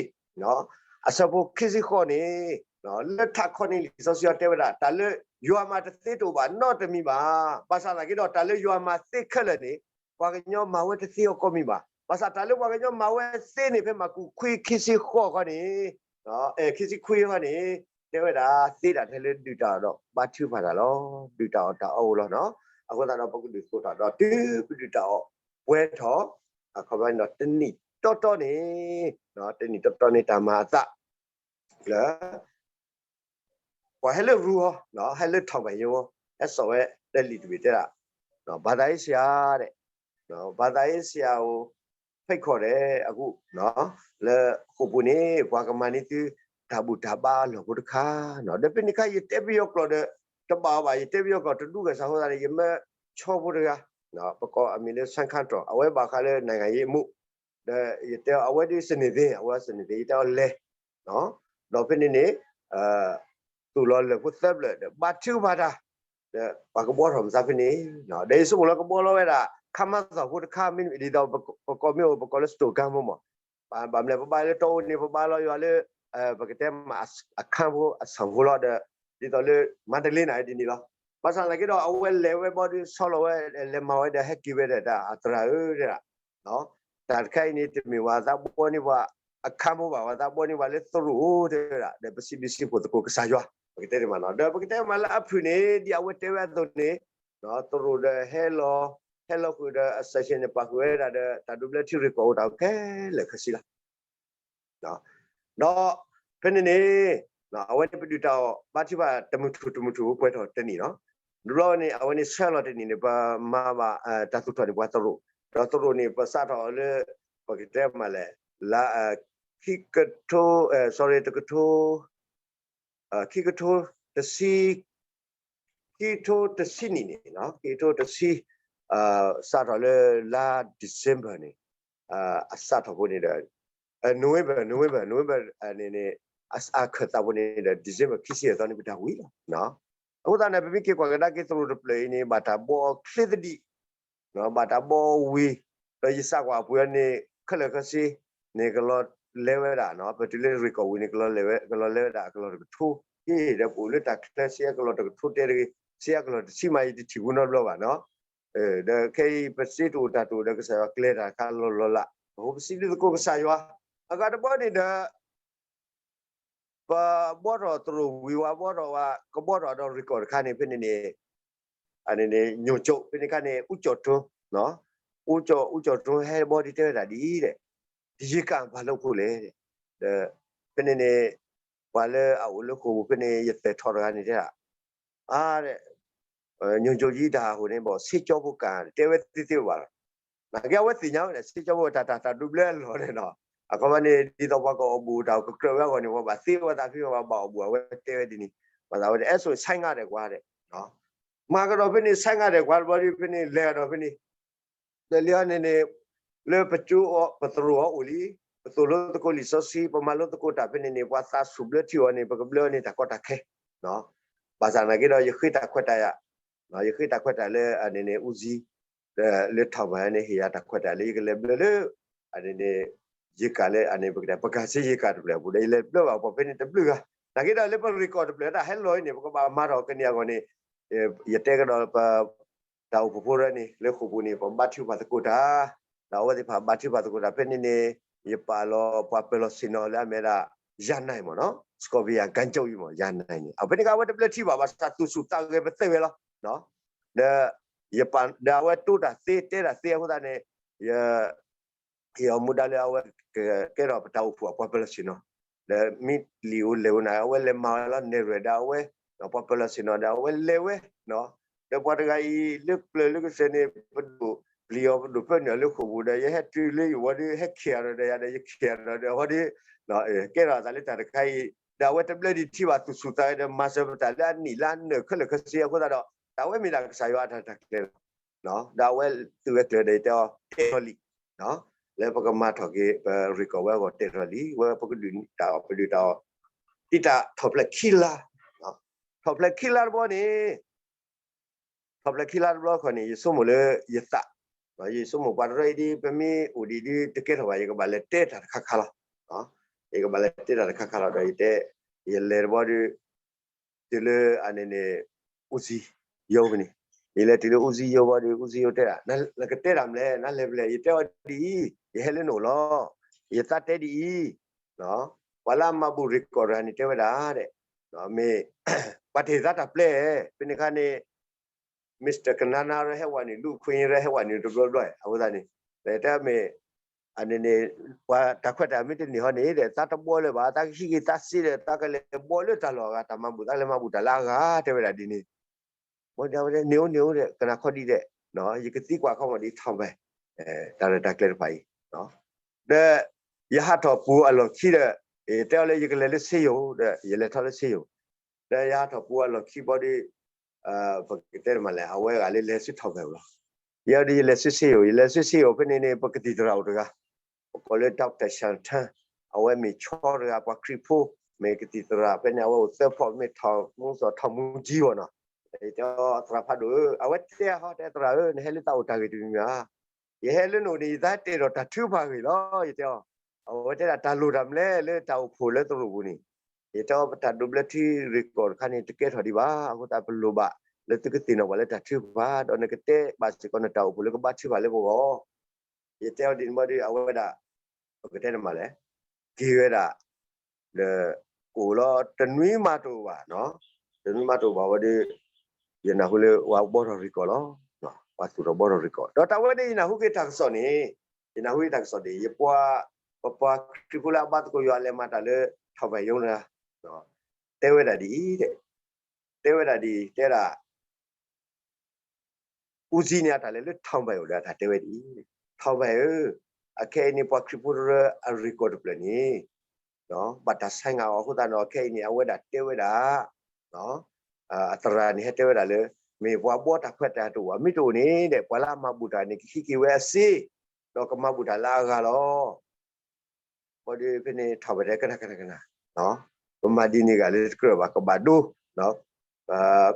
အဆၢဖိခံဆံဃိးန့ၣ် လၢထးခီန့ၣ်လံာ်စီဆှံအီၤတဲဝဲဒၣ် တၢ်လၢယွၤမၤတသ့တအိၣ်ဘၣ်နီတမံၤဘၣ်. ဘၣ်ဆၣ်သနာ်က့ဒီး တၢ်လၢယွၤမၤသ့ခဲလၢာ်န့ၣ် ပှၤကညီမၤဝဲတသ့အီၤကိးမံၤဘၣ်. ဘၣ်ဆၣ်တၢ်လၢပှၤကညီမၤဝဲသ့န့ၣ် ဖဲမၢ်ကူးခွံခံဆံဃိးဃီန့ၣ် အဲ ခံဆံခွံဃီန့ၣ် တဲဝဲဒၣ် သ့ဒၣ်ထဲလၢဒုၣ်တၢ်အီၣ်ဒီးဘါထုကဖၣ်တၢ်လီၤ. ဒုၣ်တၢ်အီၣ်တၢ်အီအိၣ်လီၤနီၤ. အဃိသတးဒီး ပကဒုးသကိးတၢ်ဒီးတုၤပဒုၣ်တၢ်အီၣ်ပှဲၤထီၣ် အခီပညီန့ၣ်ဒီး တနံၣ်တီတီန့ၣ် တနံၣ်တီတီန့ၣ် တၢ်မၤအသးလၢ ပှၤဟဲလၢရူဟီ ဟဲလၢထီၣ်ဘၣ်ယိ ဟဲစိာ်ဝဲလၢလံာ်တဘ့ၣ်တဲဒၣ် ဘာသာရေးဆရာ တဲ့ ဘာသာရေးဆရာကို ဖိတ်ခေါ်တယ် အခု လၢဃိာ်ပူၤန့ၣ် ပှၤကမၤန့ၢ်သု တၢ်ဘူၣ်တၢ်ဘါအလီၢ်ဖိတခါ ဒီးဖဲန့ၣ်အခါ ယတဲပယီၤကျိာ်ဒီး တဘၣ်အီၤဘၣ် ယတဲပယီၤကျိာ်တဒူၣ်ဂဲၤဆၣ်အဃိသတးန့ၣ် ယမၢဆီဖိတဂၤ ပကိးအမံၤလၢ ဆန်းခန်းတော် အဝဲဘၣ်ဃးလၢ နိုင်ငံရေးအမှု ဒီးယတဲအီၤ အဝဲဒ်စနေသင် အဝဲစနေသင် ယတဲအီၤလဲၤ ဒီးဖဲန့ၣ်န့ၣ် သူၣ်လီၤလၢာ်ဖိသၢဖျၢၣ်ဒီး ဘါထုကဖၣ်တၢ် ဒီးပှၤကဘှီထီၣ်မသးဖဲန့ၣ် ဒီးယဆိကမိၣ်လၢကဘှီလီၤဝဲဒၣ် ခါမါသီၣ်ဖိတခါ မ့ၢ်ဒ်သိးပကိးမ့ၢ်အိၣ် ပကိးလၢ စတိုးခန်း ဖိမး ဘၣ်မနုၤလဲၣ် ပဘါလၢတီအူန့ၣ် ပဘါလီၤယွၤလၢ ပကတဲမး အခန်းဖိ အဆောင်ဖိလီၤဒီး ဒ်သိးလၢ မန္တလေး န့ၣ်ဒ်န့ၣ်လီၤ. ဘၣ်ဆၣ်သနာ်က့ဒီး အဝဲလဲၤဝဲဘျီဒီး ဆီလီၤဝဲ လဲၤမၤဝဲဒီးဟဲက့ၤဝဲဒီး တၢ်အသရၣ်ဧၢ တဲဒၣ် တၢ်တခါအံၤန့ၣ် တမ့ၢ်ပှၤသးဘှီန့ၢ်ပှၤ အခန်းဖိ ဘၣ် ပှၤသးဘှီန့ၢ်ပှၤလၢသရိာ်ဧိၤ တဲဝဲဒၣ် ဒီးပစံးဘျုးစံးဖှိၣ်သကိးကစၢ်ယွၤ ပကတဲန့ၣ်မးနီၤ ဒီးပကတဲမးလၢအဖုၣ်န့ၣ် ဒ်အဝဲတဲဝဲအသိးန့ၣ် သရိာ်ဒီးဟဲလီၤ ဟဲလီၤဃုာ်ဒီး အစဲးဆ့န့ၣ် ပာ်ဃုာ်ဝဲဒၣ်ဒီး တၢ်ဒိးဘျၢထံရ့ၣ်ကီၢ်အိၣ်တၢ်အိၣ်ခဲလၢာ်ခဲဆ့လီၤ. ဒီးဖဲန့ၣ်န့ၣ် အဝဲန့ၣ်ပဒုၣ်တၢ်အီၣ် ဘါထုကဖၣ်တမုၢ်ထူၣ်တမုၢ်ထူၣ် ပှဲၤထီၣ်တနံၣ်နီၤ. တဘျီန့ၣ် အဝဲန့ၣ်ဆၢလီၤတနံၣ်န့ၣ် ပမၤဘၣ် တၢ်သူၣ်ထီၣ်န့ၣ် ပှၤသရိာ် ဒီးသရိာ်န့ၣ် ပစးထီၣ်လၢ ပကတဲမးလဲၣ် လါ ခံကထိ sorry တကထိ ခံကထိတဆံ ခံကထိတဆံနံၣ်န့ၣ် ခံကထိတဆံ စးထီၣ်လၢလါ December န့ၣ် အစးထီၣ်ဖိန့ၣ်ဒီး November November November န့ၣ်န့ၣ် အစးခၢၣ်သးဖိန့ၣ်ဒီး December ခံဆံယဲၢ်သီန့ၣ် ပတၢ်ဝံၤလီၤ. အဃိသတးန့ၣ် ပမ့ၢ်က့ၤကွၢ်ကဒါက့ၤသရိာ်တဖျၢၣ်အံၤန့ၣ် ဘၣ်တၢ်ဘှီအီၤချ့သဒံး ဘၣ်တၢ်ဘှီအီၤဝံၤ ဒီးယသံကွၢ်အပှ့ၤအီၤန့ၣ် ခဲလၢာ်ခဲဆ့န့ၣ် ကလီၤလဲၤဝဲဒၣ် ပတုၤလၢရ့ၣ်ကီၢ်ဝံၤန့ၣ် ကလီၤလဲၤဝဲ ကလီၤလဲၤဝဲဒၣ်အကလီၢ်တကထိ ဒီးပအိၣ်လၢတၢ်ချၢစ့အကလီၢ်တကထိတဲတဂ့ၤ စ့အကလီၢ်တဆံမး ယတထံၣ်ဘူးနီတဘျီဘၣ်နီၤ. ဒီးခဲအံၤပစ့တအိၣ်တၢ်တအိၣ်ဒီး ကစၢ်ယွၤကျဲၤတၢ်တခါလီၤလီၤလး ပစံးဘျုးသကိးကစၢ်ယွၤ အဂၤတဘီန့ၣ်ဒီး ပဘီၣ်ထီၣ်တရူးဝံၤဝဲဘီၣ်ထီၣ်ဝဲ ကဘီၣ်ထီၣ်ဒီး record တခါန့ၣ် ဖဲန့ၣ်န့ၣ် အန့ၣ်န့ၣ် ညိုချုပ် ဖဲန့ၣ်ခါန့ၣ် ဦးကျော်ထွန်း ဦးကျော်ထွန်း ဟဲဘီဒ်တဲဝဲဒၣ်ဒ်အံၤဒီး ဒီရေကန်ဘာလို့ဖို့လဲ ဒီး ဖဲန့ၣ်န့ၣ် ပှၤလၢအအိၣ်လၢဃိာ်ပူၤဖဲန့ၣ် ယသဲးထီၣ်တဂၤန့ၣ်တဲဒၣ် ညိုချုပ်ကြီး တၢ်ဟးဟိန့ၣ်ဘၣ် ဆေးကြောဖို့ကန် တဲဝဲသ့သ့ဘၣ်လီၤ. နာ်က့အဝဲသ့ၣ်ညါဝဲဒၣ် ဆေးကြောဖို့ တၢ်တၢ်တၢ်ဒိဘျၢအလီၢ်န့ၣ်နီၤ အခီပညီန့ၣ် ဒ်သိးပှၤကအီၣ်ဘူၣ်တၢ်ကကြၢးဝဲအဂီၢ်န့ၣ် ပှၤဘၣ်သ့ဝဲသးဖဲပှၤဘၣ်အီၣ်ဘူၣ် အဝဲတဲဝဲဒ်န့ၣ် ဘၣ်သးဝဲဒၣ် အဲၣ်ဆိၣ် ဆိုင်းဂါးဒဲးကွၢ်ဒီး မၤကဒီးဖဲန့ၣ် ဆိုင်းဂါးဒဲးကွၢ်တဘျီဒီး ဖဲန့ၣ်လဲၤကဒီးဖဲန့ၣ် ဒီးလံအီၤန့ၣ်န့ၣ် လၢပကၠိအီၤ ပသရိာ်အီၤအိၣ်လံ, ပသိၣ်လိသကိးလံာ်စီဆှံ ပမၤလိသကိးတၢ်ဖဲန့ၣ်န့ၣ် ပှၤသးဆူၣ်ဘျၢထံအီၤန့ၣ် ပကဘျၢအီၤန့ၣ်တၢ်ကီတၢ်ခဲ, ဘၣ်ဆၣ်နာ်က့ဒီး ယဃ့တၢ်ခွဲးတၢ်ယာ်, ယဃ့တၢ်ခွဲးတၢ်ယာ်လၢအန့ၣ်န့ၣ် ဦးစီး လၢထီၣ်ဘၣ်န့ၣ် ဟ့ၣ်ယၤတၢ်ခွဲးတၢ်ယာ်လၢယကလဲၤဘျၢလၢ အန့ၣ်န့ၣ် ယကၤလၢအန့ၣ် ပကတဲ ပကၤစ့ယကၤတဖျၢၣ်အပူၤဒီး ယလဲၤဘျၢဘၣ်ပှၤဖဲန့ၣ်တဘျုးဂၤ, နာ်က့ဒီးလၢပ record တဖျၢၣ်တၢ်ဟဲလီၤအံၤန့ၣ် ပကဘၣ်မၤထီၣ်ကန့ၢ်အဂီၢ်န့ၣ် ယတဲကဒီးပ တၢ်အိၣ်ဖှိၣ်ဖိရၢန့ၣ် လၢဃိာ်ပူၤန့ၣ် ပဘါထုကဖၣ်သကိးတၢ်, ဒီးအဝဲသ့ၣ်တဖၣ်ဘါထုကဖၣ်သကိးတၢ်ဖဲန့ၣ်န့ၣ် ယပာ်လီၤပှၤပၢၤလီၢ်ဆ့ၣ်နီၤလၢအမ့ၢ်ဒၣ် ယၤနဲၣ်မ့ၢ်နီၤ စကီပယၤ ကၠိအံၤမ့ၢ် ယၤနဲၣ်န့ၣ် အဖဲန့ၣ်က အဝဲတဘျၢထံဘၣ် ဘၣ်ဆၣ်သူၣ်ဆူၣ်သးဂဲၤပသဲဝဲလီၤ, ဒီး ယပာ် ဒီးအဝဲတိတၢ်သ့တဲတၢ်သ့အဃိသတးန့ၣ် ယ ဟ့ၣ်အီၤမူဒါလၢအဝဲကကဲထီၣ်ပတၢ်အိၣ်ဖှိၣ်အပှၤပၢၤလီၢ်ဆ့ၣ်နီၤ, ဒီးမ့ၢ်လံာ်အိၣ်လဲၢ်အိၣ်န့ၣ် အဝဲလဲၤမၤဝဲလီၤ နဲၣ်ရွဲၣ်ဒီးအဝဲ ပှၤပၢၤလီၢ်ဆ့ၣ်နီၤဒီးအဝဲလဲၤဝဲ, ဒီးပှၤတဂၤအံၤ လၢပျၢၤလၢကစၢၢ်န့ၣ် ပဒိၣ်ပျံၤအီၤ ပဒိၣ်ပၢနုာ်အီၤလၢဃိာ်ပူၤဒီး ယဟဲတုၤလၢယဝီဒီး ဟဲခံးဒီးဒီးယၤဒီး ယခံးဒီးဒီးအဝဲဒီး ကဲထီၣ်အသးလၢတၢ်တခါအံၤ, ဒီးအဝဲတဘျၢဒံးထံဘၣ်သူၣ်ဆူၣ်သးဂဲၤဒီး မၤစၢၤပတၢ်လၢအနံၣ်လၢအနၢၣ်ခဲလၢာ်ခဲဆ့အဃိသတးဒီး တၢ်ဝဲမ့ၢ်ဒၣ်ကစၢ်ယွၤအတၢ်တၢ်ကျဲၤလီၤ. ဒီးအဝဲသုးဝဲကျၢၤဒီးယတဲအီၤ တဲထီၣ်လံ လၢပကမၤထီၣ်က့ၤ ပrecordဝဲအဂီၢ်တဲထီၣ်လံ ဝဲပကဒုးတၢ်အီၣ် ပဒုးတၢ်အီၣ် တံၢ်တၢ်ထီၣ်ဖျဲးခံလါ, ထီၣ်ဖျဲးခံလါတဘျီန့ၣ် ထီၣ်ဖျဲးခံလါတဘျီခီန့ၣ် ယဆိကမိၣ်လၢယသး, ယဆိကမိၣ်ပှၤတရၢအံၤဒ် ပမ့ၢ်အိၣ်ဒံးဒ်တကဲထီၣ်ဘၣ် ယကဘၣ်လဲၤတဲတၢ်တခါခါလီၤ. ယကဘၣ်လဲၤတဲတၢ်တခါခါလီၤဒီးယတဲ, ယလဲၤတဘျီဒီး တုၤလၢအန့ၣ်န့ၣ် ဦးစီးရုံးန့ၣ်, ယလဲၤတုၤလၢဦးစီးရုံးဘီဒီး ဦးစီးရုံးတဲဒၣ် နကတဲတၢ်မလဲၣ် နလဲၤဖဲလဲၣ် ယတဲအီၤဒ်အံၤ ယဟဲလၢနအိၣ်လီၤ. ယသးတဲဒ်အံၤ, ပှၤလၢအမၤဘူၣ်recordတဂၤန့ၣ် တဲဝဲဒၣ်ဒဲး, မ့ၢ် ပှၤတဟ့ၣ်သါတၢ်ပျဲ, ဖဲန့ၣ်အခါန့ၣ် Mister ကနါနါရၢဟဲဝဲနုာ် လူခွ့ရၢဟဲဝဲနုာ်တဘျီဘျီ အဃိသတးန့ၣ် တဲမ့ၢ် အန့ၣ်န့ၣ် ပှၤတၢ်ခွဲးတၢ်မ့ၢ်တန့ၢ်ဟီန့ၣ်ဒီး သးတဘီလၢၤဘၣ် သးကဟံးက့ၤသးစ့ဒီး သးကလဲၤဘီလၢတၢ်လီၢ်အဂၤ တၢ်မၤဘူၣ် သးလဲၤမၤဘူၣ်တၢ်လၢအဂၤ တဲဝဲဒၣ်ဒ်န့ၣ်, မ့ၢ်ဒ်ဝဲန့ၣ်အိၣ်န့ၣ်အိၣ်ဒီး ကနၣ်ခီဒ်ဒီး ယကသံကွၢ်ခီမီၣ်ဒ်ထီၣ်ဘဲ တၢ်ရဲၣ်တၢ်ကျဲၤတဖၣ်အံၤ, ဒီး ယဟးထီၣ်ပူၤအလီၢ်ခံဒီး ယတဲအီၤလၢယကလဲၤလၢဆေးရုံဒီး ယလဲၤထီၣ်လၢဆေးရုံ, ဒီးယဟးထီၣ်ပူၤအလီၢ်ခံဘီဒီး ပကတဲတမးလဲၣ် အဝဲဂၤလၢလဲၤဆူထီၣ်ဘဲလီၤ. ယဲဒီးယလဲၤဆူဆေးရုံ ယလဲၤဆူဆေးရုံဖဲန့ၣ်န့ၣ် ပကသံၣ်သရၣ်အိၣ်တဂၤ ပကိးလၢ Doctor Shantan, အဝဲမ့ၢ်ဆီတဂၤ ပှၤခရံာ်ဖိ မ့ၢ်ကသံၣ်သရၣ်ဖဲန့ၣ် အဝဲအိၣ်သၢဖီၣ် မ့ၢ်ထီၣ်မူစီၤထီၣ်မူကၠံဝဲနီၤ, ယတဲအီၤသရၣ်ဖးဒိၣ်ဧၢ, အဝဲတဲအဟီ တဲသရၣ်ဧၢ နဟဲလၢသးအိၣ်တၢ်ဂ့ၢ်တမံၤမံၤဧါ, ယဟဲလၢနအိၣ်န့ၣ် ယသးတဲဒီးတၢ်ထုကဖၣ်အဂ့ၢ်လီၤ ယတဲအီၤ, အဝဲတဲဒၣ်တၢ်လိၣ်တၢ်မနုၤလဲၣ်လၢတၢ်အိၣ်ဖှိၣ်လၢသရိာ်ပူၤန့ၣ်, ယတဲအီၤပတၢ်ဒိးဘျၢထံ record တခါန့ၣ် တကဲထီၣ်ဒံးဘၣ် အဃိသတးပလိၣ်ဘၣ်လၢသုကသ့ၣ်နီၣ်ပှၤလၢတၢ်ထုကဖၣ် ဒီးနကတဲဘၣ်စ့ၢ်ကီးနတၢ်အိၣ်ဖှိၣ်လၢကဘါထုကဖၣ်လၢပဂီၢ်, ယတဲအီၤဒ်န့ၣ်ဘီဒီး အဝဲဒၣ် ပကတဲတမးလဲၣ်, က့ၤဝဲဒၣ် ဒီး အိၣ်လီၤတနွံမးတအိၣ်ဘၣ်, တနွံမးတအိၣ်ဘၣ်ဝဲဒီး ယနၢ်ဟူလၢပှၤဘီထီၣ် record လီၤ, ပှၤသူၣ်ထီၣ်ဘီထီၣ် record ဒီးတၢ်ဝဲန့ၣ် ယနၢ်ဟူက့ၤတၢ်ကစီၣ်န့ၣ်, ယနၢ်ဟူက့ၤတၢ်ကစီၣ်န့ၣ် ယပှၤ ပပှၤခရံာ်ဖိလၢအဘါသကိးယွၤလဲၤမၤတၢ်လၢ ထီၣ်ဘဲၣ်ယိတဂၤ တဲဝဲဒၣ်ဒ်အံၤ, တဲဝဲဒၣ်ဒ်အံၤ တဲဒၣ် ဦးစီးန့ၣ် အတၢ်လဲၤလၢထီၣ်ဘဲၣ်အိၣ်ဒီးအတၢ်တဲဝဲဒ်အံၤ, ထီၣ်ဘဲၣ်ဧၢ, အခဲအံၤန့ၣ် ပှၤခရံာ်ဖိတရၢအ record တဖျၢၣ်န့ၣ် ဘၣ်တၢ်ဆဲးငါအီၤအဃိသတးန့ၣ် အခဲအံၤန့ၣ် အဝဲဒၣ်တဲဝဲဒၣ် အသရၣ်န့ၣ် ဟဲတဲဝဲဒၣ်လၢ မ့ၢ်ပှၤဘီတၢ်ခွဲးတၢ်ယာ်တအိၣ် မ့ၢ်တအိၣ်န့ၣ်ဒီး ပှၤလၢအမၤဘူၣ်တၢ်န့ၣ် ကဟံးက့ၤဝဲအစ့ ဒီးကမၤဘူၣ်တၢ်လၢအဂၤလီၤ. ဘီဒီးဖဲန့ၣ် ထီၣ်ဘဲၣ်တဲကနၣ်ကနၣ်ကနၣ်, ပမၤဒ်န့ၣ်ဂ့ၤလၢတကြၢးဘၣ် ကဘၣ်ဒိ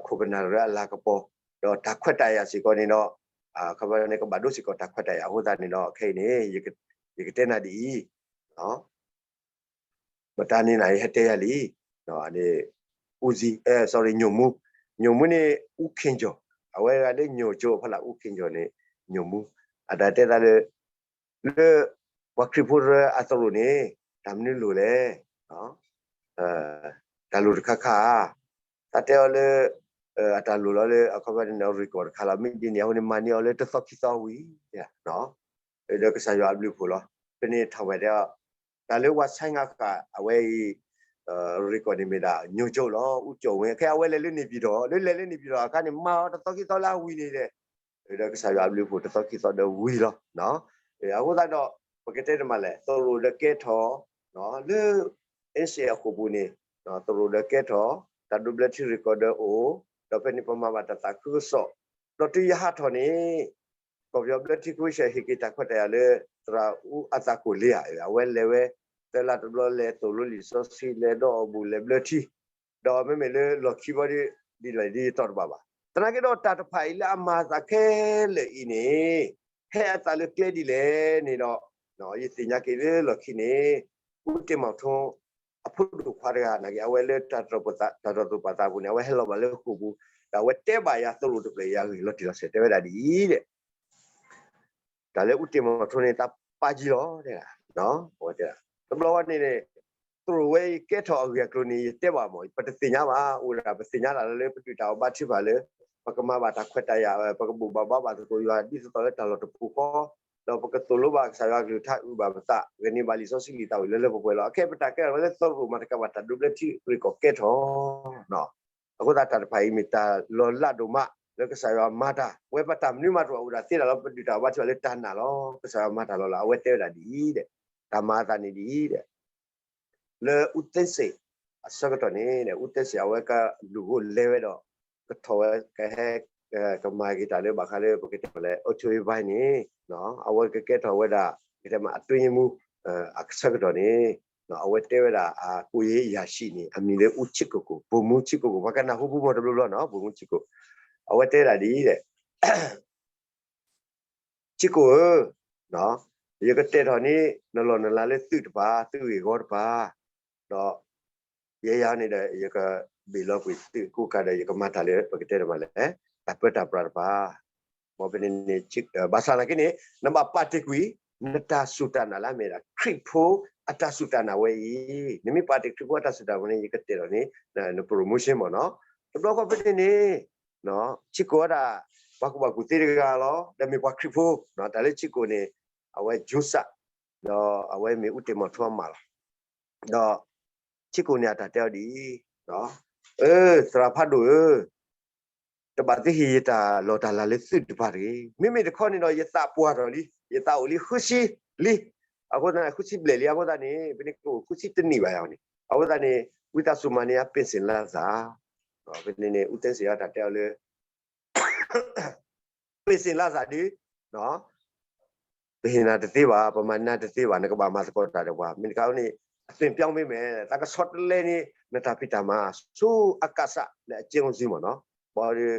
ခိၣ်ပနၢ်တရၢအလၤကပီၤ ဒီးတၢ်ခွဲးတၢ်ယာ်စ့ၢ်ကီးန့ၣ်ဒီး ခီပန့ၣ် ကဘၣ်ဒိစ့ၢ်ကီးတၢ်ခွဲးတၢ်ယာ်အဃိသတးန့ၣ်ဒီး ခဲအံၤန့ၣ် ယကတဲနၤဒ်အံၤ မတၤန့ၣ်နၤ ယဟဲတဲယၤလံ, န့ၣ် ဦးစီး sorry ညိုမှူး, ညိုမှူးန့ၣ် ဦးခင်ကျော်, အဝဲဂၤလၢညိုကၠိဖီလာ် ဦးခင်ကျော်န့ၣ် ညိုမှူး, အတၢ်တဲသးလၢ လၢ ပှၤခရံာ်ဖိတရၢအသရိာ်န့ၣ် တၢ်မနုၤလိၣ်လဲၣ်, တၢ်လိၣ်တခါခါဧါ, တၢ်တဲအီၤလၢ အတၢ်လိၣ်လီၤလၢအခီပညီန့ၣ် record တခါလီၤ. မ့ၢ်ဒ်န့ၣ်အဃိန့ၣ် မၤန့ၢ်အီၤလၢတသီခံသီဝံၤ ဒီးကစၢ်ယွၤအဘျုးအဖှိၣ်လီၤ. ဖဲန့ၣ်ထီၣ်ဝဲတဲအီၤ တၢ်လၢပှၤဆါငါဃာ်အဝဲအံၤ record န့ၣ်မ့ၢ်ဒၣ် ညိုကၠိလီၤ, အူကၠိဝဲ ခဲအဝဲလဲၤလၢန့ၣ်ပံၤထီၣ် လၢလဲၤလၢန့ၣ်ပံၤထီၣ်အခါန့ၣ် မၤအီၤတသီခံသီလၢအဝံၤန့ၣ်ဒီး ဒီးကစၢ်ယွၤအဘျုးအဖှိၣ်တသီခံသီဒီးဝံၤလီၤ. အဃိသတးဒီး ပကတဲတမံၤလဲၣ် သရိာ်ဒီးကဲထီၣ် လၢ အ့စ့ၣ်အဃိာ်ပူၤန့ၣ် သရိာ်ဒီးကဲထီၣ် တၢ်ဒိးဘျၢထံ record ဒီးအိၣ် ဒီးဖဲန့ၣ်ပမၤဘၣ်တၢ်သးခုကစီၣ် ဒီးတုၤယဟးထီၣ်န့ၣ် ကီၢ်ပယီၤဘျၢထံ ခဝ့ၡၢၣ် ဟ့ၣ်က့ၤတၢ်ခွဲးတၢ်ယာ်လၢ သရၣ်အူအသးကိၣ်လ့ဧါ, အဝဲလဲၤဝဲ သၢလါတဘျီလဲၤသိၣ်လိလံာ်စီဆှံ လဲၤဒီအီၣ်ဘူၣ် လဲၤဘျၢထံ ဒီးမ့မ့ၢ်လၢလီၢ်ခံဘီဒ်လဲၣ်ဒ်ယတီၢ်တဘၣ်ဘၣ်. သနာ်က့ဒီးတၢ်တဖၣ်အံၤလၢအမၤအသးခဲလၢာ်အံၤန့ၣ် ဟဲအသးလၢကျဲဒ်လဲၣ်န့ၣ်ဒီး ယသ့ၣ်ညါက့ၤလၢလီၢ်ခံန့ၣ် အူတ့ၢ်မီၣ်ထူ အဖိဒိၣ်ခွါတဂၤ နာ်က့အဝဲလၢတၢ်တြီၢ်ပသးပူၤန့ၣ် အဝဲဟဲလီၤဘၣ်လၢဃိာ်ပူၤ ဒီးအဝဲတဲဘၣ်ယၤသရိာ်တဖျၢၣ်အံၤအဂ့ၢ်လီၤတံၢ်လီၤဆဲး တဲဝဲဒၣ်ဒ်အံၤဒီး တၢ်လၢအူတ့ၢ်မီၣ်ထူန့ၣ် တၢ်ပာ်ကံလီၤ တဲဒၣ်, အဝဲတဲဒၣ် တဘျီဝဲန့ၣ်န့ၣ် သရိာ်ဝဲအံၤကဲထီၣ်အဂ့ၢ်အကျိၤန့ၣ် ယတဲဘၣ်မး ပတသ့ၣ်ညါဘၣ်, အိၣ်ဒၣ်ပသ့ၣ်ညါတၢ်လၢပဒုၣ်တၢ်အီၣ်ဘါထုကဖၣ်လၢ ပကမၤဘၣ်တၢ်ခွဲးတၢ်ယာ် ပကဘိးဘၣ်ဘါဘၣ်သကိးယွၤဒ်သိးသိးလၢတၢ်လီၢ်တပူၤဃီ ဒီးပကသိၣ်လိဘၣ်ကစၢ်ယွၤအကလုၢ်ကထါ အုၣ်ဘၣ်ပသး ဂ့ၤန့ၢ်ဘၣ်လံာ်စီဆှံလံာ်သးဝံၤလၢလၢပှဲၤပှဲၤလီၤ. အခဲအံၤပတၢ်ကဲထီၣ်ဝဲလၢသရိာ်မၤတကးဘၣ်တၢ်ဒိးဘျၢထံ record ကဲထီၣ် အဃိသတးတၢ်တဖၣ်အံၤမ့ၢ်တၢ်လီၤလးဒိၣ်မး လၢကစၢ်ယွၤမၤတၢ် ဝဲပတၢ်မနုၤမးတအိၣ်ဒၣ်သ့ဒၣ်လီၤ ပဒုၣ်တၢ်အီၣ်ဘါထုကဖၣ်လၢတၢ်နာ်လီၤ ကစၢ်ယွၤမၤတၢ်လီၤလီၤ အဝဲတဲဝဲဒၣ်ဒ်အံၤဒီး တၢ်မၤအသးန့ၣ်ဒ်အံၤဒီး လၢအူသ့စ့ၣ် အဆၢကတီၢ်န့ၣ် အူသ့စ့ၣ်အဝဲကလူၤဂိၣ်လဲၤဝဲဒီး ကထီၣ်ဝဲ ကဟဲ ကမၤက့ၤတၢ်လၢဘၣ်ဃးလၢပကတဲလၢ အီးထိဘါန့ၣ် အဝဲကကဲထီၣ်ဝဲဒၣ် ကတဲမး အတွင်းရေးမှူး အဆၢကတီၢ်န့ၣ် အဝဲတဲဝဲဒၣ် အကိုယ်ရေးအရာရှိန့ၣ် အမံၤလၢအူဆံးကိၣ်ကိၣ် ဗိုလ်မှူးဆံးကိၣ်ကိၣ် ပှၤကနၢ်ဟူဖိမီၤတဘျီဘျီနီၤ ဗိုလ်မှူးဆံးကိၣ် အဝဲတဲဒၣ်ဒ်အံၤဒီး ဆံးကိၣ်ဧၢ, ယကတဲာ်ထီၣ်န့ၢ် နလီၢ်နလၤလၢသုးတပၤ သုးဂ့ၢ်ဂီတပၤ, ဒီး ယဲယၤန့ၣ်ဒီး ယကဘ့ၣ်လီၤကွံာ်သုးကိးကးဒီး ယကမၤတၢ်လၢပကတဲတမံၤလဲၣ် တၢ်ပၢတၢ်ပြးတပၤ ဘၣ်ဖဲန့ၣ်န့ၣ် ဘၣ်ဆၣ်သနာ်က့န့ၣ် နဘၣ်ပာ်တ့ၢ်ကွံာ် နတၢ်စူၢ်တၢ်နာ်လၢအမ့ၢ်ဒၣ် ခရံာ်ဖိအတၢ်စူၢ်တၢ်နာ်ဝဲအံၤ, နမ့ၢ်ပာ်တ့ၢ်ခရံာ်ဖိအတၢ်စူၢ်တၢ်နာ်ဝဲန့ၣ် ယကတဲာ်ထီၣ်န့ၢ် န promotion မ့ၢ်နီၤ, တဘျီဃီဖဲန့ၣ်န့ၣ် ဆံးကိၣ်ဝဲဒၣ် ပှၤကူၣ်ဘၣ်ကူၣ်သ့တဂၤလီၤ ဒီးမ့ၢ်ပှၤခရံာ်ဖိ, တၢ်လၢဆံးကိၣ်န့ၣ် အဝဲ ယိၤစၣ် ဒီးအဝဲမ့ၢ်အူတ့ၢ်မီၣ်ထူအမါလီၤ, ဒီး ဆံးကိၣ်န့ၣ်အတၢ်တဲအီၤဒ်အံၤ, အၢ သရၣ်ဖးဒိၣ်ဧၢ, တဘၣ်သ့ဟ့ၣ်ယတၢ်လီၢ်တၢ်လၤလၢသုးတပၤတဂ့ၤ, မ့မ့ၢ်တခီန့ၣ်ဒီး ယသးပှၢ်ထီၣ်လံ, ယသးအိၣ်လံဃုဆံလံ, အဃိသတးန့ၣ် ဃုဆံဘျဲၣ်လံ အဃိသတးန့ၣ် ဖဲန့ၣ်ကအိၣ်ဃုဆံတနံၣ်ဘၣ်ယၤန့ၣ်, အဃိသတးန့ၣ် ဝံသးစူၤမၤန့ၢ်ယၤ ပ့ၣ်စ့ၣ်လါစၢ်, ဖဲန့ၣ်န့ၣ် အူသ့စ့ၣ်အတၢ်တဲအီၤလၢ ပ့ၣ်စ့ၣ်လါစၢ်ဒုး ပဟ့ၣ်နၤတသ့ဘၣ်, ပမၤနၤတသ့ဘၣ်, နကဘၣ်မၤသကိးတၢ်ဒီးပှၤ, မ့ၢ်တခါန့ၣ် အသွင်ပြောင်းပေးမယ်, တၢ်ကဆီတလဲန့ၣ် နတၢ်ဖံးတၢ်မၤ ဆူအကစၢ်လၢအကျဲအိၣ်စ့မ့ၢ်နီၤ, ဘၣ်ဒီး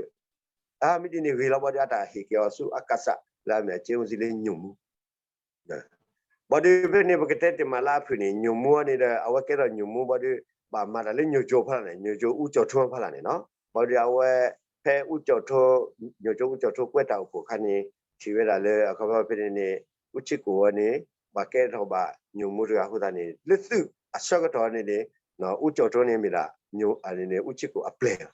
အမ့ၢ်ဒ်န့ၣ်ဂ့ၤလီၤ ဘၣ်ဒီးအတၢ်ဟ့ၣ်က့ၤအီၤဆူအကစၢ်လၢအမ့ၢ်အကျဲအိၣ်စ့လၢညိၣ်မူ ဘၣ်ဒီးဖဲန့ၣ်ပကတဲတ့ၢ်မးလၢအဖုၣ်န့ၣ် ညိၣ်မူအီၤန့ၣ်ဒီး အဝဲကဲထီၣ်ညိၣ်မူဘၣ်ဒီး ဘၣ်မၤတၢ်လၢညိၣ်ကၠိဖီလာ်န့ၣ် ညိၣ်ကၠိအူကၠီၣ်ထိဖီလာ်န့ၣ်နီၤ, ဘၣ်ဒီးအဝဲ ဖဲအူကၠီၣ်ထိ ညိၣ်ကၠိအူကၠီၣ်ထိကွဲးတၢ်အိၣ်ဖှိၣ်အခါန့ၣ် ထံၣ်ဝဲဒၣ်လၢအခီပညီဖဲန့ၣ်န့ၣ် အူဆံးကိၣ်အီၤန့ၣ် ဘၣ်ကဲထီၣ်ဘၣ်ညိၣ်မူတဂၤအဃိသတးန့ၣ် လၢသုးအဆၢကတီၢ်န့ၣ်န့ၣ် အူကၠီၣ်ထိန့ၣ်မ့ၢ်ဒၣ် အူဆံးကိၣ်အပျဲၢ်လီၤ,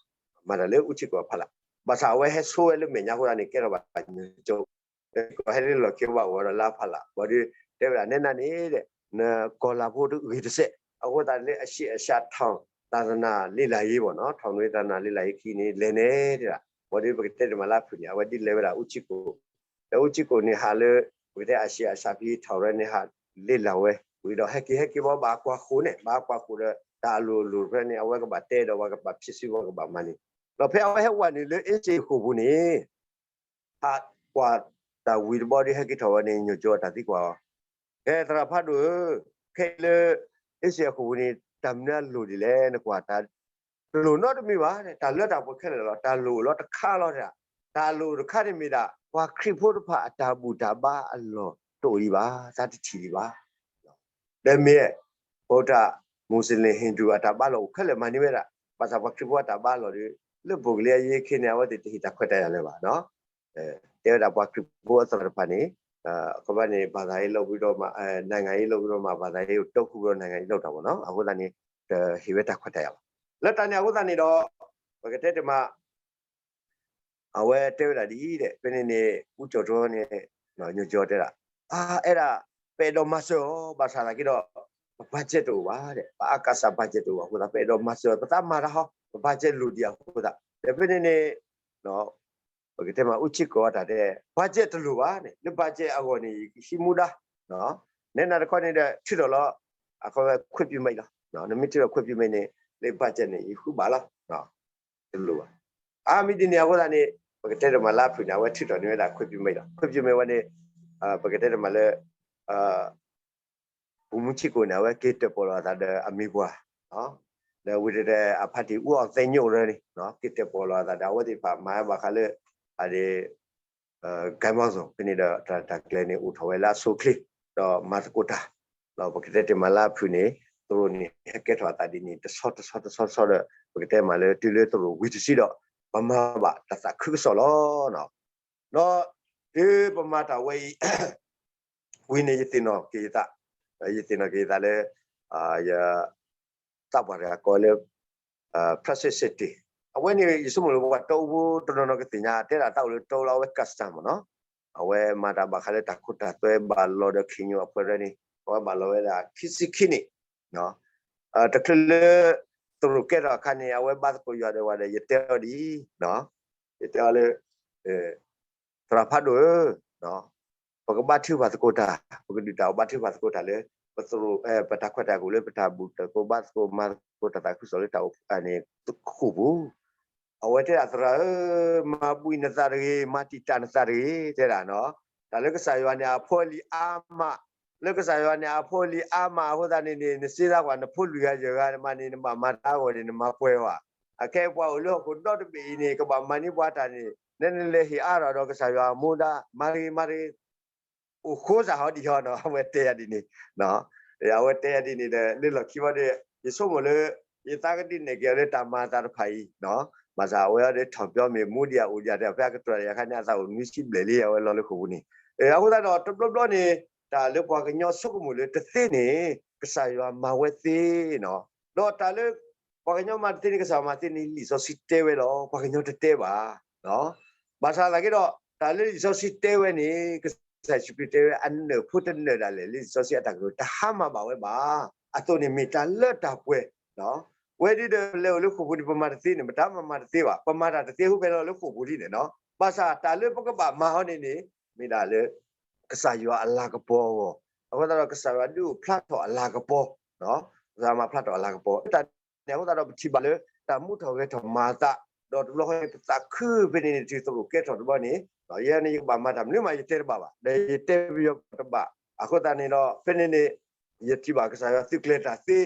မၤတၢ်လၢအူဆံးကိၣ်အဖီလာ်, ဘၣ်ဆၣ်အဝဲဟဲဆိဝဲလၢမဲာ်ညါအဃိသတးန့ၣ် ကဲထီၣ်ဘၣ်ညိၣ်ကၠိ ကဟဲလၢလီၢ်ခံဘၣ်အိၣ်ဒီးလၢအဖီလာ် ဘၣ်ဒီး တဲဝဲဒၣ်နဲနၤန့ၣ်ဒီး နကီၢ်လၤဖိတဂ့ၤတစဲး အဃိသတးလၢအဆံးအစှၤ ထောင်သာသနာလေ့လာရေးပေါ့နော် ထောင်သာသနာလေ့လာရေးခံန့ၣ် လဲၤနဲတဲဒၣ် ဘၣ်ဒီးပကတဲတ့ၢ်မးလၢအဖုၣ်န့ၣ် အဝဲဒ်လဲၤဝဲဒၣ်အူဆံးကိၣ် ဒီးအူဆံးကိၣ်န့ၣ်ဟးလၢ ပကတဲအဆံးအစှၤဖဲ ထောင်ရဲန့ၣ်ဟး လေ့လာဝဲ ဝံၤဒီးဟဲက့ၤဟဲက့ၤဘၣ် ဘၣ်ကွၢ်ဃိန့ၣ် ဘၣ်ကွၢ်ဃိဒီး တၢ်အလိၤအလိၤတဖၣ်န့ၣ် အဝဲကဘၣ်တဲဒီးပှၤကဘၣ်ဖံးစု ပှၤကဘၣ်မၤန့ၣ် ဒီးဖဲအဝဲဟဲဝဲနုာ်လၢအ့စ့ၣ်အဃိာ်ပူၤန့ၣ် ဟးကွၢ်တၢ်ဝံၤတဘျီဒီးဟဲက့ၤထီၣ်ဝဲန့ၣ် ညိၣ်ကၠိအတၢ်သံကွၢ်အီၤ, ကဲသရၣ်ဖးဒိၣ်ဧၢ, ခဲအံၤလၢ အ့စ့ၣ်အဃိာ်ပူၤန့ၣ် တၢ်မနုၤအလိၤဒ်လဲၣ် နကွၢ်တၢ် တလိၤနီတမံၤဘၣ်, တၢ်လၢတၢ်ပှဲၤခဲလၢာ်လီၤ, တၢ်လိၤလီၤတခါလီၤ, တၢ်လိၤတခါန့ၣ်မ့ၢ်ဒၣ် ပှၤခရံာ်ဖိတဖၣ်အတၢ်ဘူၣ်တၢ်ဘါအလီၢ်တအိၣ်လံဘၣ်, တၢ်တထံၣ်လံဘၣ် ဒီးမ့ၢ် ဗုဒ္ဓ, မူးစလ့ၣ်, ဟိန္ဒူ အတၢ်ဘါလီၢ်အိၣ်ခဲလၢာ်မၤန့ၢ်ဝဲဒၣ်, ဘၣ်ဆၣ်ပှၤခရံာ်ဖိအတၢ်ဘါလီၢ်ဒီး လၢဘိၣ်ကလံအယ့ခဲန့ၣ် အဝဲသ့ၣ်တဟ့ၣ်တၢ်ခွဲးတၢ်ယာ်လၢၤဘၣ်, တဲဝဲဒၣ်ပှၤခရံာ်ဖိအသရၣ်တဖၣ်န့ၣ် ကဘၣ်န့ၣ် ဘာသာရေးလုပ်ပြီးတော့မှ အဲ နိုင်ငံရေးလုပ်ပြီးတော့မှ ဘာသာရေးကိုတုံးခုပြီးတော့ နိုင်ငံရေးလုပ်တာပေါ့နော်. အဃိသတးန့ၣ် တဟ့ၣ်ဝဲတၢ်ခွဲးတၢ်ယာ်ဘၣ်. လၢတၢ်န့ၣ်အဃိသတးန့ၣ်ဒီး ပကတဲတမး အဝဲတဲဝဲဒၣ်ဒ်အံၤဒဲး ဖဲန့ၣ်န့ၣ် ဦးကျော်ထွန်းန့ၣ် ညီညီတဲဒၣ် အါ အဲဒၣ် ပအဲၣ်ဒိးမၤစၢၤအီၤ ဘၣ်ဆၣ်သနာ်က့ဒီး ပ budget တအိၣ်ဘၣ်ဒဲး ပအါကစၢ် budget တအိၣ်ဘၣ်အဃိသတး ပအဲၣ်ဒိးမၤစၢၤအီၤ ပသးမၤတၢ်ဟီ ပ budget လိၣ်ဒံးအဃိသတး ဒီးဖဲန့ၣ်န့ၣ် ပကတဲမး ဦးချစ်ကိုက တၢ်တဲ budget တလိၣ်ဘၣ်န့ၣ် လၢ budget အဂီၢ်န့ၣ် ယကဟံးမူဒါ နဲနၤတခီန့ၣ်ဒီး ထုးထီၣ်လီၤ အဝဲခွင့်ပြုမိန့်လီၤ. နမ့ၢ်ထုးထီၣ်ခွင့်ပြုမိန့်န့ၣ် လၢ budget န့ၣ် ယဃုဘၣ်လီၤ. တလိၣ်ဘၣ်. အါ မ့ၢ်ဒ်န့ၣ်အဃိသတးန့ၣ် ပကတဲတမးလၢအဖုၣ်န့ၣ် အဝဲထုးထီၣ်န့ၢ်ဝဲဒၣ်ခွင့်ပြုမိန့်လီၤ. ခွင့်ပြုမိန့်ဝဲန့ၣ် ပကတဲတမးလၢ ဗိုလ်မှူးချစ်ကိုန့ၣ် အဝဲက့ၤတၢၣ်ပီၣ်လီၤအသးဒီးအမံၤပှၢ် ဒီးဝံၤဒီးအဖါတံၢ် ဦးအောင်သိန်းညို ရၢန့ၣ် က့ၤတၢၣ်ပီၣ်လီၤအသးဒီး အဝဲသ့ၣ်တဖၣ်မၤဘၣ်ဃးလၢ အဒ့ ကဲမီၢ်စိၤ ဖဲန့ၣ်ဒီး တၢ် တၢ်ကျဲၤန့ၣ် အိၣ်ထီၣ်ဝဲလၢအဆိအချ့ ဒီးမၤသကိးတၢ် ဒီးပကတဲတမးလၢအဖုၣ်န့ၣ် သရိာ်န့ၣ် ဟဲကဲထီၣ်အသးဒ်န့ၣ် တဆီတဆီတဆီတဆီဒီး ပကတဲမးလၢ တုၤလၢသရိာ်ဝံၤတစုဒီး ပမၤဘၣ်တၢ်သးခုကစီၣ်လီၤ. ဒီးတုၤပမၤတၢ်ဝဲအံၤ ဝံၤန့ၣ် ယသ့ၣ်နီၣ်က့ၤယသး ယသ့ၣ်နီၣ်က့ၤယသးလၢ ယ သးပှၢ်တဂၤကိးလၢ Francis City အဝဲန့ၣ် ယဆိကမိၣ်လၢပှၤတၢ်အိၣ်ဖှိၣ်တနီၤနီၤကသ့ၣ်ညါ တဲဒၣ်တၢ်အိၣ်လၢတၢ်အိၣ်လၢအဝဲ custom မ့ၢ်နီၤ အဝဲမၤတၢ်ဘၣ်ဃးလၢတၢ်ခိတၢ်သွဲဘၣ်လီၤဒီး ခ့ၣ်ညိၣ်အဖှဲၣ်ရၢန့ၣ် အဝဲဘၣ်လီၤဝဲဒၣ်ခံဆံခံနံၣ် တချုးလၢ သရိာ်ကဲထီၣ်အခါန့ၣ် အဝဲဘါသကိးယွၤဒီးဝဲဒီး ယတဲအီၤဒ်အံၤ ယတဲအီၤလၢ သရၣ်ဖးဒိၣ်ဧၢ, ပကဘါထုကဖၣ်သကိးတၢ်, ပကဒုးတၢ်အီၤဘါထုကဖၣ်သကိးတၢ်လၢ ပသရိာ် ပတၢ်ခွဲးတၢ်ယာ်ကအိၣ်လၢ ပတၢ်ဘူၣ်တၢ်သကိးဘါသကိးမၤသကိးတၢ်သးခုကစီၣ်လၢတၢ်အိၣ်ဖှိၣ်န့ၣ် ဃိာ်ပူၤ အဝဲတဲဒၣ်သရၣ်ဧၢ, မၤဘှံးနသးတဂ့ၤ, မၤတံာ်တာ်နသးတဂ့ၤ တဲဒၣ်နီၤ, တၢ်လၢကစၢ်ယွၤန့ၣ် အဖိအလံၤအါမး, လၢကစၢ်ယွၤန့ၣ် အဖိအလံၤအါမးအဃိသတးန့ၣ်န့ၣ် နစ့သးကွၢ် နဖိလွံၢ်ဂၤယဲၢ်ဂၤမးန့ၣ် နဘၣ်မၤတၢ်အဂီၢ်န့ၣ် နမၤပှဲၤဝဲ, အခဲအံၤပှၤအိၣ်လၢဟီၣ်ခိၣ်ဒီတဘ့ၣ်အံၤန့ၣ် ကဘၣ်မၤန့ၢ်ပှၤတၢ်န့ၣ် နနလဲၤဟ့ၣ်အါထီၣ်ဒီးကစၢ်ယွၤအမူဒါ မၤတဂ့ၤ မၤတဂ့ၤ အိၣ်ဃိစ့ၢ်ဟီဒ်ဟီနီၤ, အဝဲတဲယၤဒ်န့ၣ်, အဝဲတဲယၤဒ်န့ၣ်ဒီး လၢလီၢ်ခံဘီဒီး ယဆိကမိၣ်လၢ ယသးကဒုးနဲၣ်က့ၤအီၤလၢတၢ်မၤအသးတဖၣ်အံၤ, ဘၣ်ဆၣ်အဝဲအီၤဒီး ထီၣ်ပၠီမ့ၢ်မူဒံးအအိၣ်ဒံးတဲ ဖဲအကတၢၢ်တယၤခါန့ၣ် အသးအိၣ်နွံဆံဘျဲၣ်လံ အဝဲလီၤလၢဃိာ်ပူၤန့ၣ်, အဃိသတးဒီးတဘျီဘျီန့ၣ် တၢ်လၢပှၤကညီဆိကမိၣ်လၢတသ့န့ၣ် ကစၢ်ယွၤမၤဝဲသ့နီၤ, ဒီးတၢ်လၢ ပှၤကညီမၤတသ့န့ၣ် ကစၢ်ယွၤမၤသ့န့ၣ် လံာ်စီဆှံတဲဝဲလီၤ, ပှၤကညီတတဲဘၣ် ဘၣ်ဆၣ်သနာ်က့ဒီး တၢ်လၢလံာ်စီဆှံတဲဝဲန့ၣ် ကစၢ်ယ့ၣ်ၡူးခရံာ်တဲဝဲ အနၢၣ်ဖိတနၢၣ်ဒၣ်လဲာ် လၢလံာ်စီဆှံအတၢ်ကတိၤ တဟါမၢ်ဘၣ်ဝဲဘၣ်. အသိးန့ၣ်မ့ၢ်တၢ်လၢတၢ်ပှဲၤ, ဝဲဒၣ်ဒီး ပလဲၤအိၣ်လၢဃိာ်ပူၤန့ၣ် ပမၤတသ့န့ၣ် ပတၢ်မၤမၤတသ့ဘၣ်, ပမၤတၢ်တသ့ ဟူဖဲလီၤလၢဃိာ်ပူၤလံန့ၣ်နီၤ, ဘၣ်ဆၣ်တၢ်လၢပကဘၣ်မၤဟီန့ၣ်န့ၣ် မ့ၢ်ဒၣ်လၢ ကစၢ်ယွၤအလၤကပီၤအဂီၢ်, အဃိသတးဒီး ကစၢ်ယွၤဒုးအိၣ်ဖျါထီၣ်အလၤကပီၤ, ကစၢ်ယွၤမၤဖျါထီၣ်အလၤကပီၤ တၢ်န့ၣ်အဃိသတးဒီး ပထံၣ်ဘၣ်လၢ တၢ်မူထီၣ်ဂဲၤထီၣ်မၤအသး, ဒီးတဘျီဃီန့ၣ် ပသးခုဖဲန့ၣ်န့ၣ် တုၤသရိာ်ကဲထီၣ်တဘျီန့ၣ်, ယဲန့ၣ် ယကဘၣ်မၤတၢ်မနုၤမး ယတဲတဘၣ်ဘၣ်, ဒီးယတဲပယီၤတဘၣ်, အဃိသတးန့ၣ်ဒီး ဖဲန့ၣ်န့ၣ် ယထံၣ်ဘၣ်ကစၢ်ယွၤသုးကျဲၤတၢ်သ့,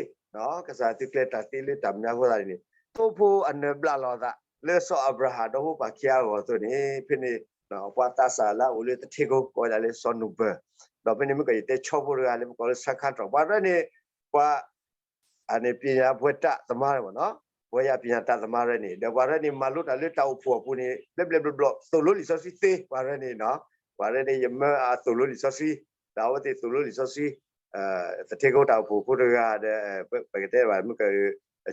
ကစၢ်ယွၤသုးကျဲၤတၢ်သ့လၢတၢ်မနုၤအဃိသတးန့ၣ်န့ၣ် သိဖိအနၢၤဘျးလီၤအသး လၢစီၤအၤဘြၤဟၣ်ဒီဖိပၢ်ခံဂၤအဂီၢ်အသိးန့ၣ် ဖဲန့ၣ် ပှၤသးစၢ်လၢအအိၣ်လၢသထ့ကိ ကိးဝဲဒၣ်လၢစီၤနူၤဘၢၣ်, ဒီးဖဲန့ၣ်မ့ၢ်ကီး ယတဲဆီဖိတဂၤလၢပကိးလၢ ဆၢခါတြီၢ် ပှၤရဲန့ၣ် ပှၤ အန့ၣ် ပညာဘွဲ့တၢ်သမားမ့ၢ်နီၤ, ဘွဲ့ရ ပညာတတ်သမားရဲန့ၣ် ဒီးပှၤရဲန့ၣ် မၤလိတၢ်လၢတၢ်အိၣ်ဖှိၣ်အပူၤန့ၣ် ဘျဲၣ်ဘျဲၣ်ဘျီဘျီ သိၣ်လိလံာ်စီဆှံသ့ ပှၤရဲန့ၣ်နီၤ, ပှၤရဲန့ၣ် ယမၢအသိၣ်လိလံာ်စီဆှံ, ဒီးအဝဲသ့ၣ်သိၣ်လိလံာ်စီဆှံ သထ့ကိတၢ်အိၣ်ဖှိၣ်ဖိတဂၤဒီး ပကတဲဘၣ်မ့ၢ်က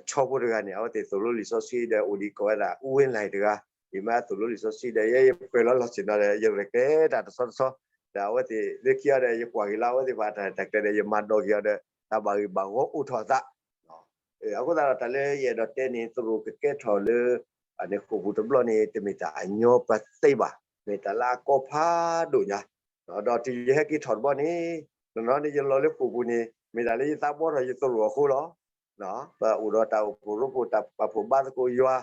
ဆီဖိတဂၤန့ၣ် အဝဲသ့ၣ်သိၣ်လိလံာ်စီဆှံဒီး အိၣ်ဒံးကိးဝဲဒၣ် အူဝ့လၢ်တဂၤ, ယမၢအသိၣ်လိလံာ်စီဆှံဒီး ယဲယပှဲၤလီၤလီၤဆ့ၣ်နီၤဒီး ယရဲၣ်ကျဲၤတၢ်တဆီတဆီ, ဒီးအဝဲသ့ၣ်လၢခံအီၤဒီး ယကွၢ်က့ၤလၢအဝဲသ့ၣ်တဖၣ်တၢ်ရဲၣ်တၢ်ကျဲၤဒီး ယမၤဒိးက့ၤအီၤဒီး တၢ်ဘၣ်ဂ့ၢ်ဘၣ်ဂီၤအိၣ်ထီၣ်အသး အဃိသတးဒီး တၢ်လၢယအဲၣ်ဒိးတဲန့ၣ် သရိာ်ကကဲထီၣ်လၢ အန့ၣ်ဃိာ်ပူၤတဘျီန့ၣ် တမ့ၢ်တၢ်အညီပသ့ဘၣ်, မ့ၢ်တၢ်လၢအကီဖးဒိၣ်ညါ, ဒီးတုၤယဟဲက့ၤထီၣ်တဘျီန့ၣ် နီၢ်နီၢ်န့ၣ် ယလီၤလၢဃိာ်ပူၤန့ၣ် မ့ၢ်တၢ်လၢယသးဘှီထီၣ်ယသရိာ်အဃိလီၤ. ပအိၣ်ဒီးတၢ်အိၣ်ဖှိၣ်ရိဖှိၣ်တၢ်ပာ်ဖှိၣ်ဘါသကိးယွၤ,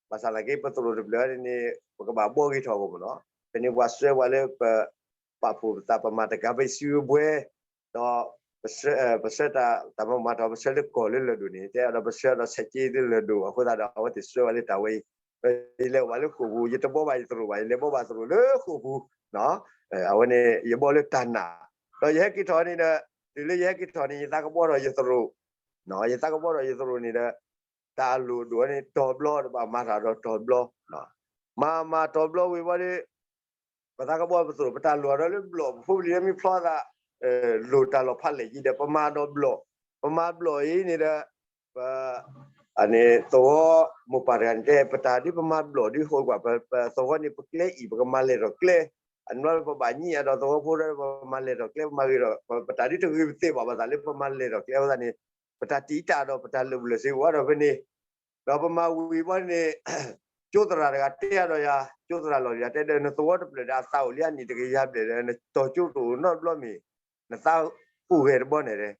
ဘၣ်ဆၣ်သနာ်က့ ပသရိာ်တဖျၢၣ်န့ၣ်န့ၣ် ပကဘၣ်ဘှီဂ့ၤထီၣ်အဂီၢ်မ့ၢ်နီၤ, ဖဲန့ၣ်ပှၤဆှၢပှၤလၢပ ပာ်ဖှိၣ်ပသးပမၤတကးဘၣ်စုဝဲဘှဲ, ဒီး ပဆှၢတၢ် တၢ်မၤမၤထီၣ် ပဆှၢလၢကီၢ်လၢလၢၢ်ဒိၣ်န့ၣ် တဲဒီးပဆှၢဒီးဆဲးက့လၢလၢၢ်ဒိၣ် အဃိသတးဒီး အဝဲသ့ၣ်ဆှၢဝဲလၢတၢ်ဝဲအံၤ, ယလဲၤအိၣ်ဘၣ်လၢဃိာ်ပူၤ ယတဘှီဘၣ်ယသရိာ်ဘၣ် ယလဲၤဘှီဘၣ်သရိာ်လၢဃိာ်ပူၤ, အဝဲန့ၣ် ယဘှီလၢတၢ်နာ်, ဒီးယဟဲက့ၤထီၣ်န့ၣ်ဒီး တုၤလၢယဟဲက့ၤထီၣ်န့ၣ် ယသးကဘှီထီၣ်ယသရိာ်, ယသးကဘှီထီၣ်ယသရိာ်န့ၣ်ဒီး တၢ်အလိၣ်ဒိၣ်ဝဲန့ၣ် တီၤဘျီ တဘၣ်မၤတၢ်ဒီးတီၤဘျီ, မၤမၤတီၤဘျီဝံၤဘၣ်ဒီး ပသးကဘီပသရိာ် ပတၢ်လိၣ်အဒီးလၢဘျီၣ် ပဖိပလံၤလၢမ့ၢ်ဖျီသး လိၣ်တၢ်လီၢ်ဖးလဲၢ်ကံဒီး ပမၤဒီးဘျီၣ်, ပမၤဘျီၣ်အံၤန့ၣ်ဒီး ပ အန့ၣ်သဝီမိၢ်ပၢ်တဂၤန့ၣ်တဲ ပတၢ်ဒ်ပမၤဘျီၣ်ဒ်ဟိကွၢ် ပသဝီန့ၣ် ပကျဲအံၤ ပကမၤလဲၢ်ထီၣ်ကျဲ, အနီၢ်ပဘၣ်ညံအဒီးသဝီဖိဒီး ပမၤလဲၢ်ထီၣ်ကျဲ ပမၤဂ့ၤထီၣ် ပတၢ်ဒ်တဂ့ၤပသ့ၣ်ဘၣ်ဘၣ်သးလၢပမၤလဲၢ်ထီၣ်ကျဲအဃိသတးန့ၣ် ပတၢ်တံာ်တာ်ဒီးပတၢ်လၢာ်ဘူၣ်လၢာ်စ့အိၣ်ဒီးဖဲန့ၣ် ဒီးပမၤဝံၤဘီန့ၣ် ကၠိသရၣ်တဂၤတဲအါဒီးယၤ ကၠိသရၣ်လီၢ်ယၤတဲဒီး နသဝီတဖျၢၣ်ဒီးအသးအိၣ်လံအနံၣ်တကယၤဘျဲၣ်ဒီး နတီၤကၠိတအိၣ်နီတဘျီမ့ၢ် နသးအိၣ်ဂဲၤတဘီန့ၣ်,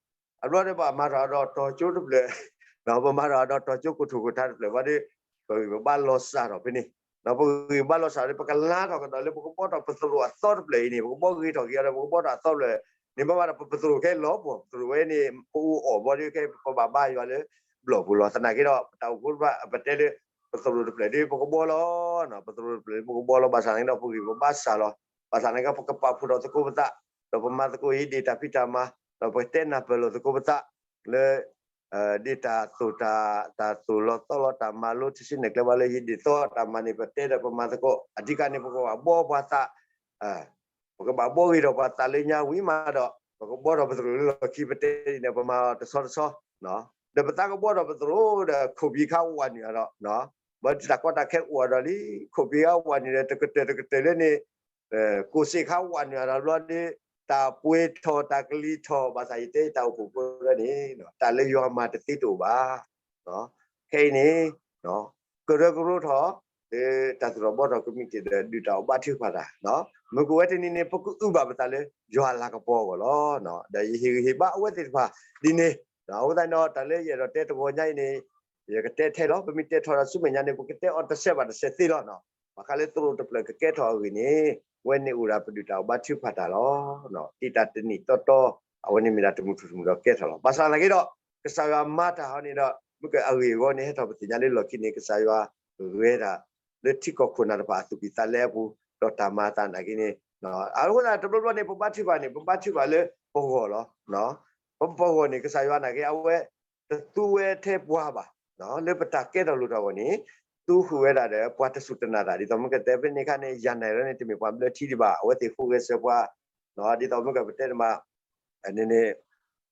အဘျီဒီးပမၤထီၣ်ဒီးတီၤကၠိတဖျၢၣ်, ပမၤထီၣ်ဒီးတီၤကၠိကိးထူၣ်ကိးထါတဖျၢၣ်ဘီဒီး ပဂံၢ်ပဘါလီၤစၢ်ထီၣ်ဖဲန့ၣ်, ဒီးပဂံၢ်ပဘါလီၤစၢ်ဒီး ပကလါထီၣ်ကဒီးလၢပကဘီထီၣ်ပသရိာ်အသီတဖျၢၣ်အံၤန့ၣ် ပကဘီဂ့ၤထီၣ်က့ၤအီၤဒီး ပကဘီထီၣ်အသီတဖျၢၣ်န့ၣ် ဘၣ်ဘၣ်ဒီးပပသရိာ်ခဲလီၤပှီၢ် ပသရိာ်ဝဲန့ၣ် ပအိၣ်အီၣ်ဘီဒီး ခဲပဘၣ်ဘါယွၤလၢဘျီၣ်ပူၤလီၤ. သနာ်က့ဒီး ပတၢ်အိၣ်ဖှိၣ်တဖၣ် ပတဲလၢ ပသရိာ်တဖျၢၣ်ဒီး ပကဘီလီၤ, ပသရိာ်တဖျၢၣ်ဒီး ပကဘီလီၤ ဘၣ်ဆၣ်သနာ်က့ဒီး ပဂံၢ်ပဘါစၢ်လီၤ. ဘၣ်ဆၣ်သနာ်က့ ပကပာ်ဖှိၣ်ထီၣ်သကိးပသး, ဒီးပမၤသကိးဟ့ၣ်ဒ့ၣ်တၢ်ဖံးတၢ်မၤ, ဒီးပကတဲနၢ်ပၢၢ်လိာ်သကိးပသး လၢ ဒ့ၣ်တၢ်သိၣ်တၢ် တၢ်သိၣ်လီၤသီလီၤ တၢ်မၤလိထံဆ့နဲၣ်ကျဲဘၣ်လၢဟ့ၣ်ဒ့ၣ်သီတၢ်မၤန့ၣ် ပတဲဒီးပမၤသကိး အဓိကန့ၣ် ပကဘၣ်ဘီပှၤသး ပကဘၣ်ဘီဂ့ၤထီၣ်ပှၤသးလၢညါဝံၤမးဒီး ပကဘီထီၣ်ပသရိာ်လၢလီၢ်ခံ ပတဲဒ်န့ၣ် ပမၤအီၤတဆီတဆီ ဒီးပသးကဘီထီၣ်ပသရိာ်ဒီး ခိၣ်ပံၤခါဝးနုာ်အါဒီး ဘၣ်တၢ်ကီတၢ်ခဲအိၣ်အါဒီးလံ ခိၣ်ပံၤခါဝးနုာ်ဒီး တကတၢၢ်တကတၢၢ်လၢန့ၣ် ကိၣ်စ့ၣ်ခါဝးနုာ်အါဒီးဘျီဒီး တၢ်ပှ့ၤထီၣ်တၢ်ကလံၤထီၣ် ဘၣ်ဆၣ်ယတဲယတၢ်အိၣ်ဖှိၣ်ဖိလၢန့ၣ် တၢ်လၢယွၤမၤတသ့တအိၣ်ဘၣ်. ခဲအံၤန့ၣ် ကရၢကရိထီၣ် လၢတၢ်သူၣ်ထီၣ်ဘီထီၣ်ကမံးတံာ်ဒီး ဒုၣ်တၢ်အီၣ်ဘါထုကဖၣ်တၢ် မုၢ်ကအိၣ်ဝဲတနံၤန့ၣ် ပကအုၣ်ဘၣ်ပသးလၢ ယွၤအလၤကပီၤအဂီၢ်လီၤ. ဒီးယဟ့ၣ်ဂံၢ်ဟ့ၣ်ဘါအဝဲသ့ၣ်တဖၣ်ဒ်န့ၣ် အဃိသတးဒီး တၢ်လၢယအဲၣ်ဒိးတဲတဂီၤညါအံၤန့ၣ် ယကတဲထဲလီၤ. ပမ့ၢ်တဲထီၣ်ဒီးဆူမဲာ်ညါန့ၣ် ပကတဲအီၤတစဲးဘၣ်တစဲးသ့လီၤ. ဘၣ်ဃးလၢသရိာ်တဖျၢၣ်ကကဲထီၣ်အဂ့ၢ်န့ၣ် ဝဲန့ၣ်အိၣ်ဒၣ်ပဒုၣ်တၢ်အီၣ်ဘါထုကဖၣ်တၢ်လီၤ. တံာ်တာ်တနံၣ်တီတီ အဝဲန့ၣ်မ့ၢ်ဒၣ်တမုၢ်ထူၣ်တမုၢ်ဒီးကဲထီၣ်လီၤ. ဘၣ်ဆၣ်သနာ်က့ဒီး ကစၢ်ယွၤမၤတၢ်ဟီန့ၣ်ဒီး မုၢ်ကအဂ့ၢ်အဂီၢ်န့ၣ် ဟဲထီၣ်ပသ့ၣ်ညါလၢလီၢ်ခံန့ၣ် ကစၢ်ယွၤဂဲၤတၢ် လၢထံကီၢ်ခိၣ်နၢ်တဖၣ်အသူၣ်ကံၢ်သးလဲအပူၤ ဒီးတၢ်မၤအသးနာ်က့န့ၣ် အဃိသတးတဘျီဘျီန့ၣ် ပဘါထုကဖၣ်န့ၣ် ပဘါထုကဖၣ်လၢပဂီၢ်လီၤ. ပပဂီၢ်န့ၣ် ကစၢ်ယွၤနာ်က့ အဝဲတသူဝဲထဲပှၤဘၣ်. လၢပတၢ်ကဲထီၣ်လိၣ်ထီၣ်အဂီၢ်န့ၣ် သူဃုာ်ဝဲဒၣ်ဒီးပှၤတစူၢ်တနာ်တၢ် ဒ်သိးမ့ၢ်ကတဲဖဲန့ၣ်အခါန့ၣ် ယၤနဲၣ်ရဲန့ၣ် တမ့ၢ်ပှၤဘျၢထံဒံးဘၣ် အဝဲသ့ၣ်ဃုဂဲၤဆၢပှၤ ဒ်သိးမ့ၢ်ကပတဲတမး န့ၣ်န့ၣ်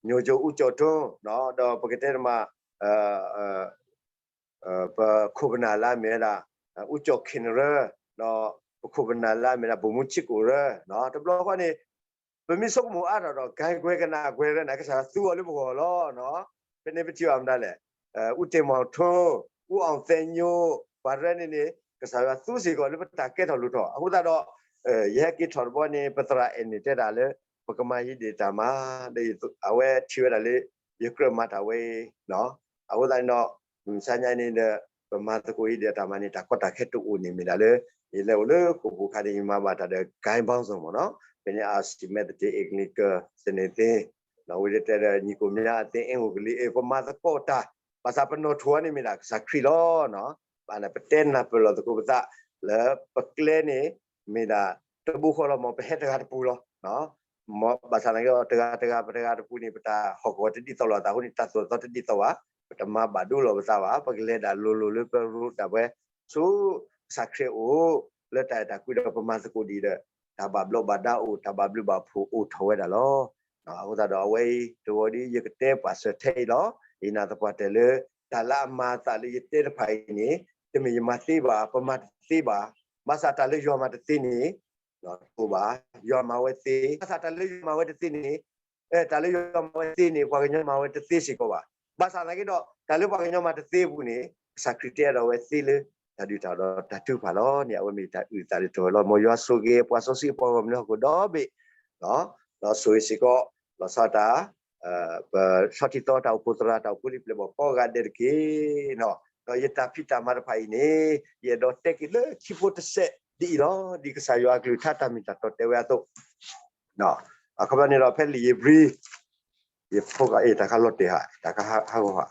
ညိကၠိအူကၠီၣ်ထိ ဒီးပကတဲတမး ပခိၣ်ပနၢ်လၢအမ့ၢ်ဝဲဒၣ် အူကၠီၣ်ခ့ၣ်နရၢ ဒီးပခိၣ်ပနၢ်လၢအမ့ၢ်ဒၣ် ဘိၣ်မူဆံကိၣ်ရၢ တဘျီဃီန့ၣ် ပမ့ၢ်ဆိကမိၣ်အါထီၣ်ဒီး ကဲကွဲကနၣ်ကွဲရၢနၤ ကစၢ်ယွၤသူအီၤလၢပဂီၢ်လီၤ. ဖဲန့ၣ်ပထံၣ်ဘၣ်မတၤလဲၣ် အူတ့ၢ်မီၣ်ထိ အူအီၣ်သဲညိ ပှၤရၢန့ၣ်န့ၣ် ကစၢ်ယွၤသူစ့ၢ်ကီးလၢပတၢ်ကဲထီၣ်လိၣ်ထီၣ် အဃိသတးဒီး ယဟဲက့ၤထီၣ်တဘျီန့ၣ် ပသရၣ်အဲၣ်န့ၣ်တဲဒၣ်လၢ ပကမၤယံၤဒံးတၢ်မၤ ဒီးအဝဲထံၣ်ဝဲဒၣ်လၢ ယကြၢးမၤတၢ်ဝဲအံၤ အဃိသတးန့ၣ်ဒီး မုၢ်ဆါညါန့ၣ်ဒီး ပမၤသကိးယံၤဒံးတၢ်မၤန့ၣ် တၢ်ကီတၢ်ခဲတအိၣ်န့ၣ်မ့ၢ်ဒၣ်လၢ ယလဲၤအိၣ်လၢဃိာ်ပူၤခါန့ၣ် ယမၤဘၣ်တၢ်ဒီး ကၢဘီၣ်စိၣ်မ့ၢ်နီၤ ဖဲန့ၣ် အစံးမဲသတ့ အ့ကလံးကၢး သန့ၤသ့ ဝံၤဒီးတဲဒီး ညီကိာ်မၠါအသ့ အဲၣ်ဂိၣ်ကလံၤ အ့ၣ် ပမၤသကိးတၢ် ဘၣ်ဆၣ်ပနီၣ်ထိၣ်အီၤန့ၣ်မ့ၢ်ဒၣ်ကစၢ်ခရံာ်လီၤ. ဘၣ်န့ၣ် ပတဲနၢ်ပၢၢ်လီၤသကိးပသး လၢပကျဲန့ၣ် မ့ၢ်ဒၣ်တဘိဃီလီၤ မ်ပဟဲတဂၤတပူၤလီၤ. ဘၣ်ဆၣ်သနာ်က့ဒီး တဂၤတဂၤ ပတဂၤတပူၤန့ၣ် ပတၢ်ဟီၣ်ကဝီၤတဒ်သိးလိာ်သးအဃိန့ၣ် တၢ်သိၣ်တၢ်သီတဒ်သိးဘၣ်. ပတမၤဘၣ်ဒိလိာ်ပသးဘၣ်. ပကလဲၤဒၣ်လိၤလိၤလၢပရိတၢ်ပှဲၤ ဆူကစၢ်ခရံာ်အအိၣ် လၢတၢ်အဲၣ်တၢ်ကွံဒီးပမၤသကိးဒံးဒီး တၢ်ဘၣ်ဘျီးဘၣ်ဒါအိၣ် တၢ်ဘၣ်ဘျုးဘၣ်ဖှိၣ်အိၣ်ထီၣ်ဝဲဒၣ်လီၤ. အဃိသတးဒီးအဝဲအံၤ တဂီၤဒီးယကတဲပာ်စၢၤထဲအံၤလီၤ. ယနာ်သပှၢ်တၢၢ်လၢ တၢ်လၢအမၤအသးလၢယတဲတဖၣ်အံၤန့ၣ် တမ့ၢ်ယမၤသ့ဘၣ်, ပမၤတသ့ဘၣ်. ဘၣ်ဆၣ်တၢ်လၢယွၤမၤတသ့န့ၣ် တအိၣ်ဘၣ်, ယွၤမၤဝဲသ့. ဘၣ်ဆၣ်တၢ်လၢယွၤမၤဝဲတသ့န့ၣ် တၢ်လၢယွၤမၤဝဲတသ့န့ၣ် ပှၤကညီမၤဝဲတသ့စ့ၢ်ကီးဘၣ်. ဘၣ်ဆၣ်သနာ်က့ဒီး တၢ်လၢပှၤကညီမၤတသ့အပူၤန့ၣ် ကစၢ်ခရံာ်တဲဒီးဝဲသ့လၢ တၢ်ဒုၣ်တၢ်ဒီးတၢ်ထုကဖၣ်လီၤန့ၣ် အဝဲမ့ၢ်တၢ်အုၣ်သးလၢတဂီၤလီၤ. မ်ယွၤဆိၣ်ဂ့ၤပှၤစီဆှံအပှၤဂီၢ်မုၢ်လၢဟီၣ်ခိၣ်ဒီဘ့ၣ် ဒီးဆိၣ်ဂ့ၤစ့ၢ်ကီး လီၤဆီတၢ် ပဆီထံသီတၢ်အိၣ်ဖှိၣ်သရၣ် တၢ်အိၣ်ဖှိၣ်လံပျဲၢ်ဘီၣ်ကိးဂၤဒဲးတက့ၢ်. ဒီးယတၢ်ဖံးတၢ်မၤတဖၣ်အံၤန့ၣ် ယအဲၣ်ဒိးတဲက့ၤလၢခံဖိတစဲးဒ်အံၤလီၤ. ဒ်ကစၢ်ယွၤအကလုၢ်ကထါတၢ်မ့ၢ်တၢ်တီတဲဝဲအသိး အခီပညီန့ၣ်ဒီး ဖဲလံာ်ဧ့ၤဘြံၤ ယဖိက အ့ၣ် တၢ်ခါလီၤတဲာ်ဟး တၢ်ခါဟးဂီၤဟး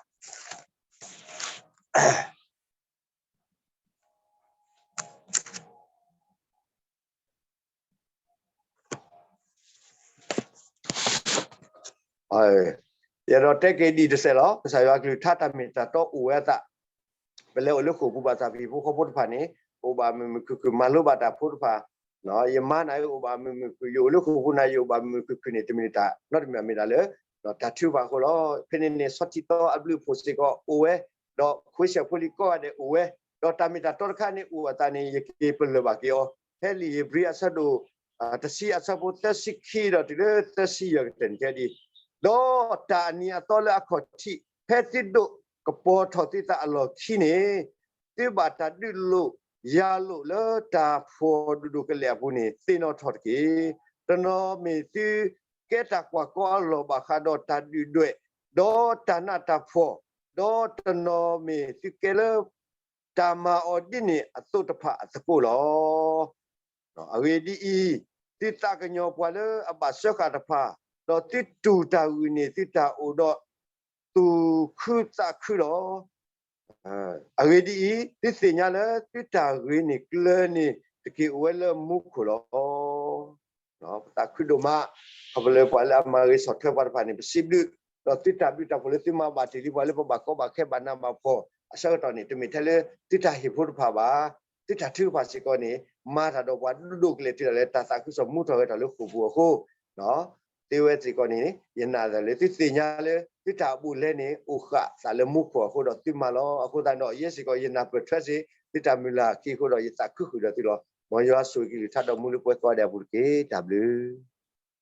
ယအဲၣ်ဒိးတဲက့ၤဒ်တစဲးလီၤ. ကစၢ်ယွၤအကလုၢ်ကထါတၢ်မ့ၢ်တၢ်တီအိၣ်ဝဲအသး ပလဲၤအိၣ်လၢဃိာ်ပူၤဘၣ်ဆၣ် ပဟံၣ်ဖိဃီဖိတဖၣ်န့ၣ် အိၣ်ဘၣ်မုာ်မုာ်ခုၣ်ခုၣ် မၤလိဘၣ်တၢ်ဖိတဖၣ် ယမါန့ၣ်အိၣ်ဘၣ်မုာ်မုာ်ခုၣ်, ယအိၣ်လၢဃိာ်ပူၤန့ၣ် ယအိၣ်ဘၣ်မုာ်မုာ်ခုၣ်ခုၣ်န့ၣ် တမ့ၢ်တၢ်နီတမံၤ မ့ၢ်ဒၣ်လၢ တၢ်ထုကဖၣ်အဃိလီၤ. ဖဲန့ၣ်န့ၣ် ဆီထံတီအဘျုးအဖှိၣ်စ့ၢ်ကီးအိၣ်ဝဲ, ဒီးခွ့ဆၢဖိလံၤကိးဂၤဒဲးအိၣ်ဝဲ, ဒီးတၢ်မ့ၢ်တၢ်တီတခါန့ၣ်အိၣ်အသးန့ၣ် ယက့ၤပလၢၢ်ဘၣ်က့ၤအီၤ ဖဲလံာ်ဧ့ၤဘြံၤအဆၢဒိၣ် တဆံအဆၢဖိသၢဆံခံဒီးတုၤလၢသၢဆံယဲၢ်ကတၢၢ်န့ၣ် တဲဒ်အံၤ, ဒီးတၢ်အနံၤအသီလၢအခီၣ်ထံး ဖဲသုဒိးကပီၤထီၣ်သုသးအလီၢ်ခံန့ၣ်, သုဘၣ်တၢ်ဒုးလိာ်ယၤလိာ်လၢတၢ်ဖှီၣ်ဒိၣ်ဒိၣ်ကလဲာ်အပူၤန့ၣ် သ့ၣ်နီၣ်ထီၣ်တက့ၢ်. တနီၤမ့ၢ်သုကဲတၢ်ကွၢ်ကီအလီၢ်ဘၣ်ဃးဒီးတၢ်ဒုၣ်ဒွဲၣ်, ဒီးတၢ်နးတၢ်ဖှီၣ်, ဒီးတနီၤမ့ၢ်သုကဲလၢ တၢ်မၤအီၤဒ်န့ၣ်အသိးတဖၣ်အသကိးလီၤ. အဂ့ၢ်ဒ်အံၤ, သုသးကညီၤပှၤလၢအဘၣ်စၢဃာ်တဖၣ်, ဒီးသုတူၢ်တၢ်ဂုာ်န့ၢ်သုတၢ်အိၣ်ဒီးသူၣ်ခုသးခုလီၤ. အဂ့ၢ်ဒ်အံၤ, သုသ့ၣ်ညါလၢသုတၢ်ဂ့ၤန့ၢ်ကျၢၤန့ၣ် တက့ၢ်အိၣ်ဝဲလၢမူခိၣ်လီၤ. ပသးခုဒိၣ်မး, ခီဖျိလၢပှၤလၢအမၤဂ့ၤဆီၣ်ထွဲပှၤတဖၣ်န့ၣ် ပစံးဘျုး, ဒီးသုတၢ်ဘျုးတၢ်ဖှိၣ်လၢသုမၤဘၣ်တ့ၢ်လံပှၤလၢပဘၣ်ကီဘၣ်ခဲဘၣ်နးဘၣ်ဖှီၣ် အဆၢကတီၢ်န့ၣ် တမ့ၢ်ထဲလၢသုတၢ်ဟ့ၣ်ဖိတဖၣ်ဘၣ်. သုတၢ်ထုကဖၣ်စ့ၢ်ကီးန့ၣ် မၤတၢ်ဒီးပှၤဒိၣ်ဒိၣ်ကလဲာ်တုၤဒၣ်လၢတၢ်သးခုကစီၣ်မူထီၣ်ဂဲၤထီၣ်လၢဃိာ်ပူၤအဃိ သ့ဝဲစ့ၢ်ကီးန့ၣ် ယနာ်သးလၢသုသ့ၣ်ညါလၢ သုတၢ်အိၣ်ဘူးလဲန့ၣ် အိၣ်ဃာ်သးလၢမူခိၣ်အဃိဒီးသုမၤလီၤ. အဃိသတးဒီး ယဲစ့ၢ်ကီး ယနၢ်ပၢၢ်ထွဲစ့ၢ် သုတၢ်မုၢ်လၢ်အခံအဃိဒီး ယသးခုဃုာ်ဒီးသုလီၤ. မ်ယွၤဆိၣ်ဂ့ၤကလုၢ်ကထါဒီးမူလၢပှဲၤကိးဂၤဒဲးအပူၤတက့ၢ်. တၢ်ဘျုး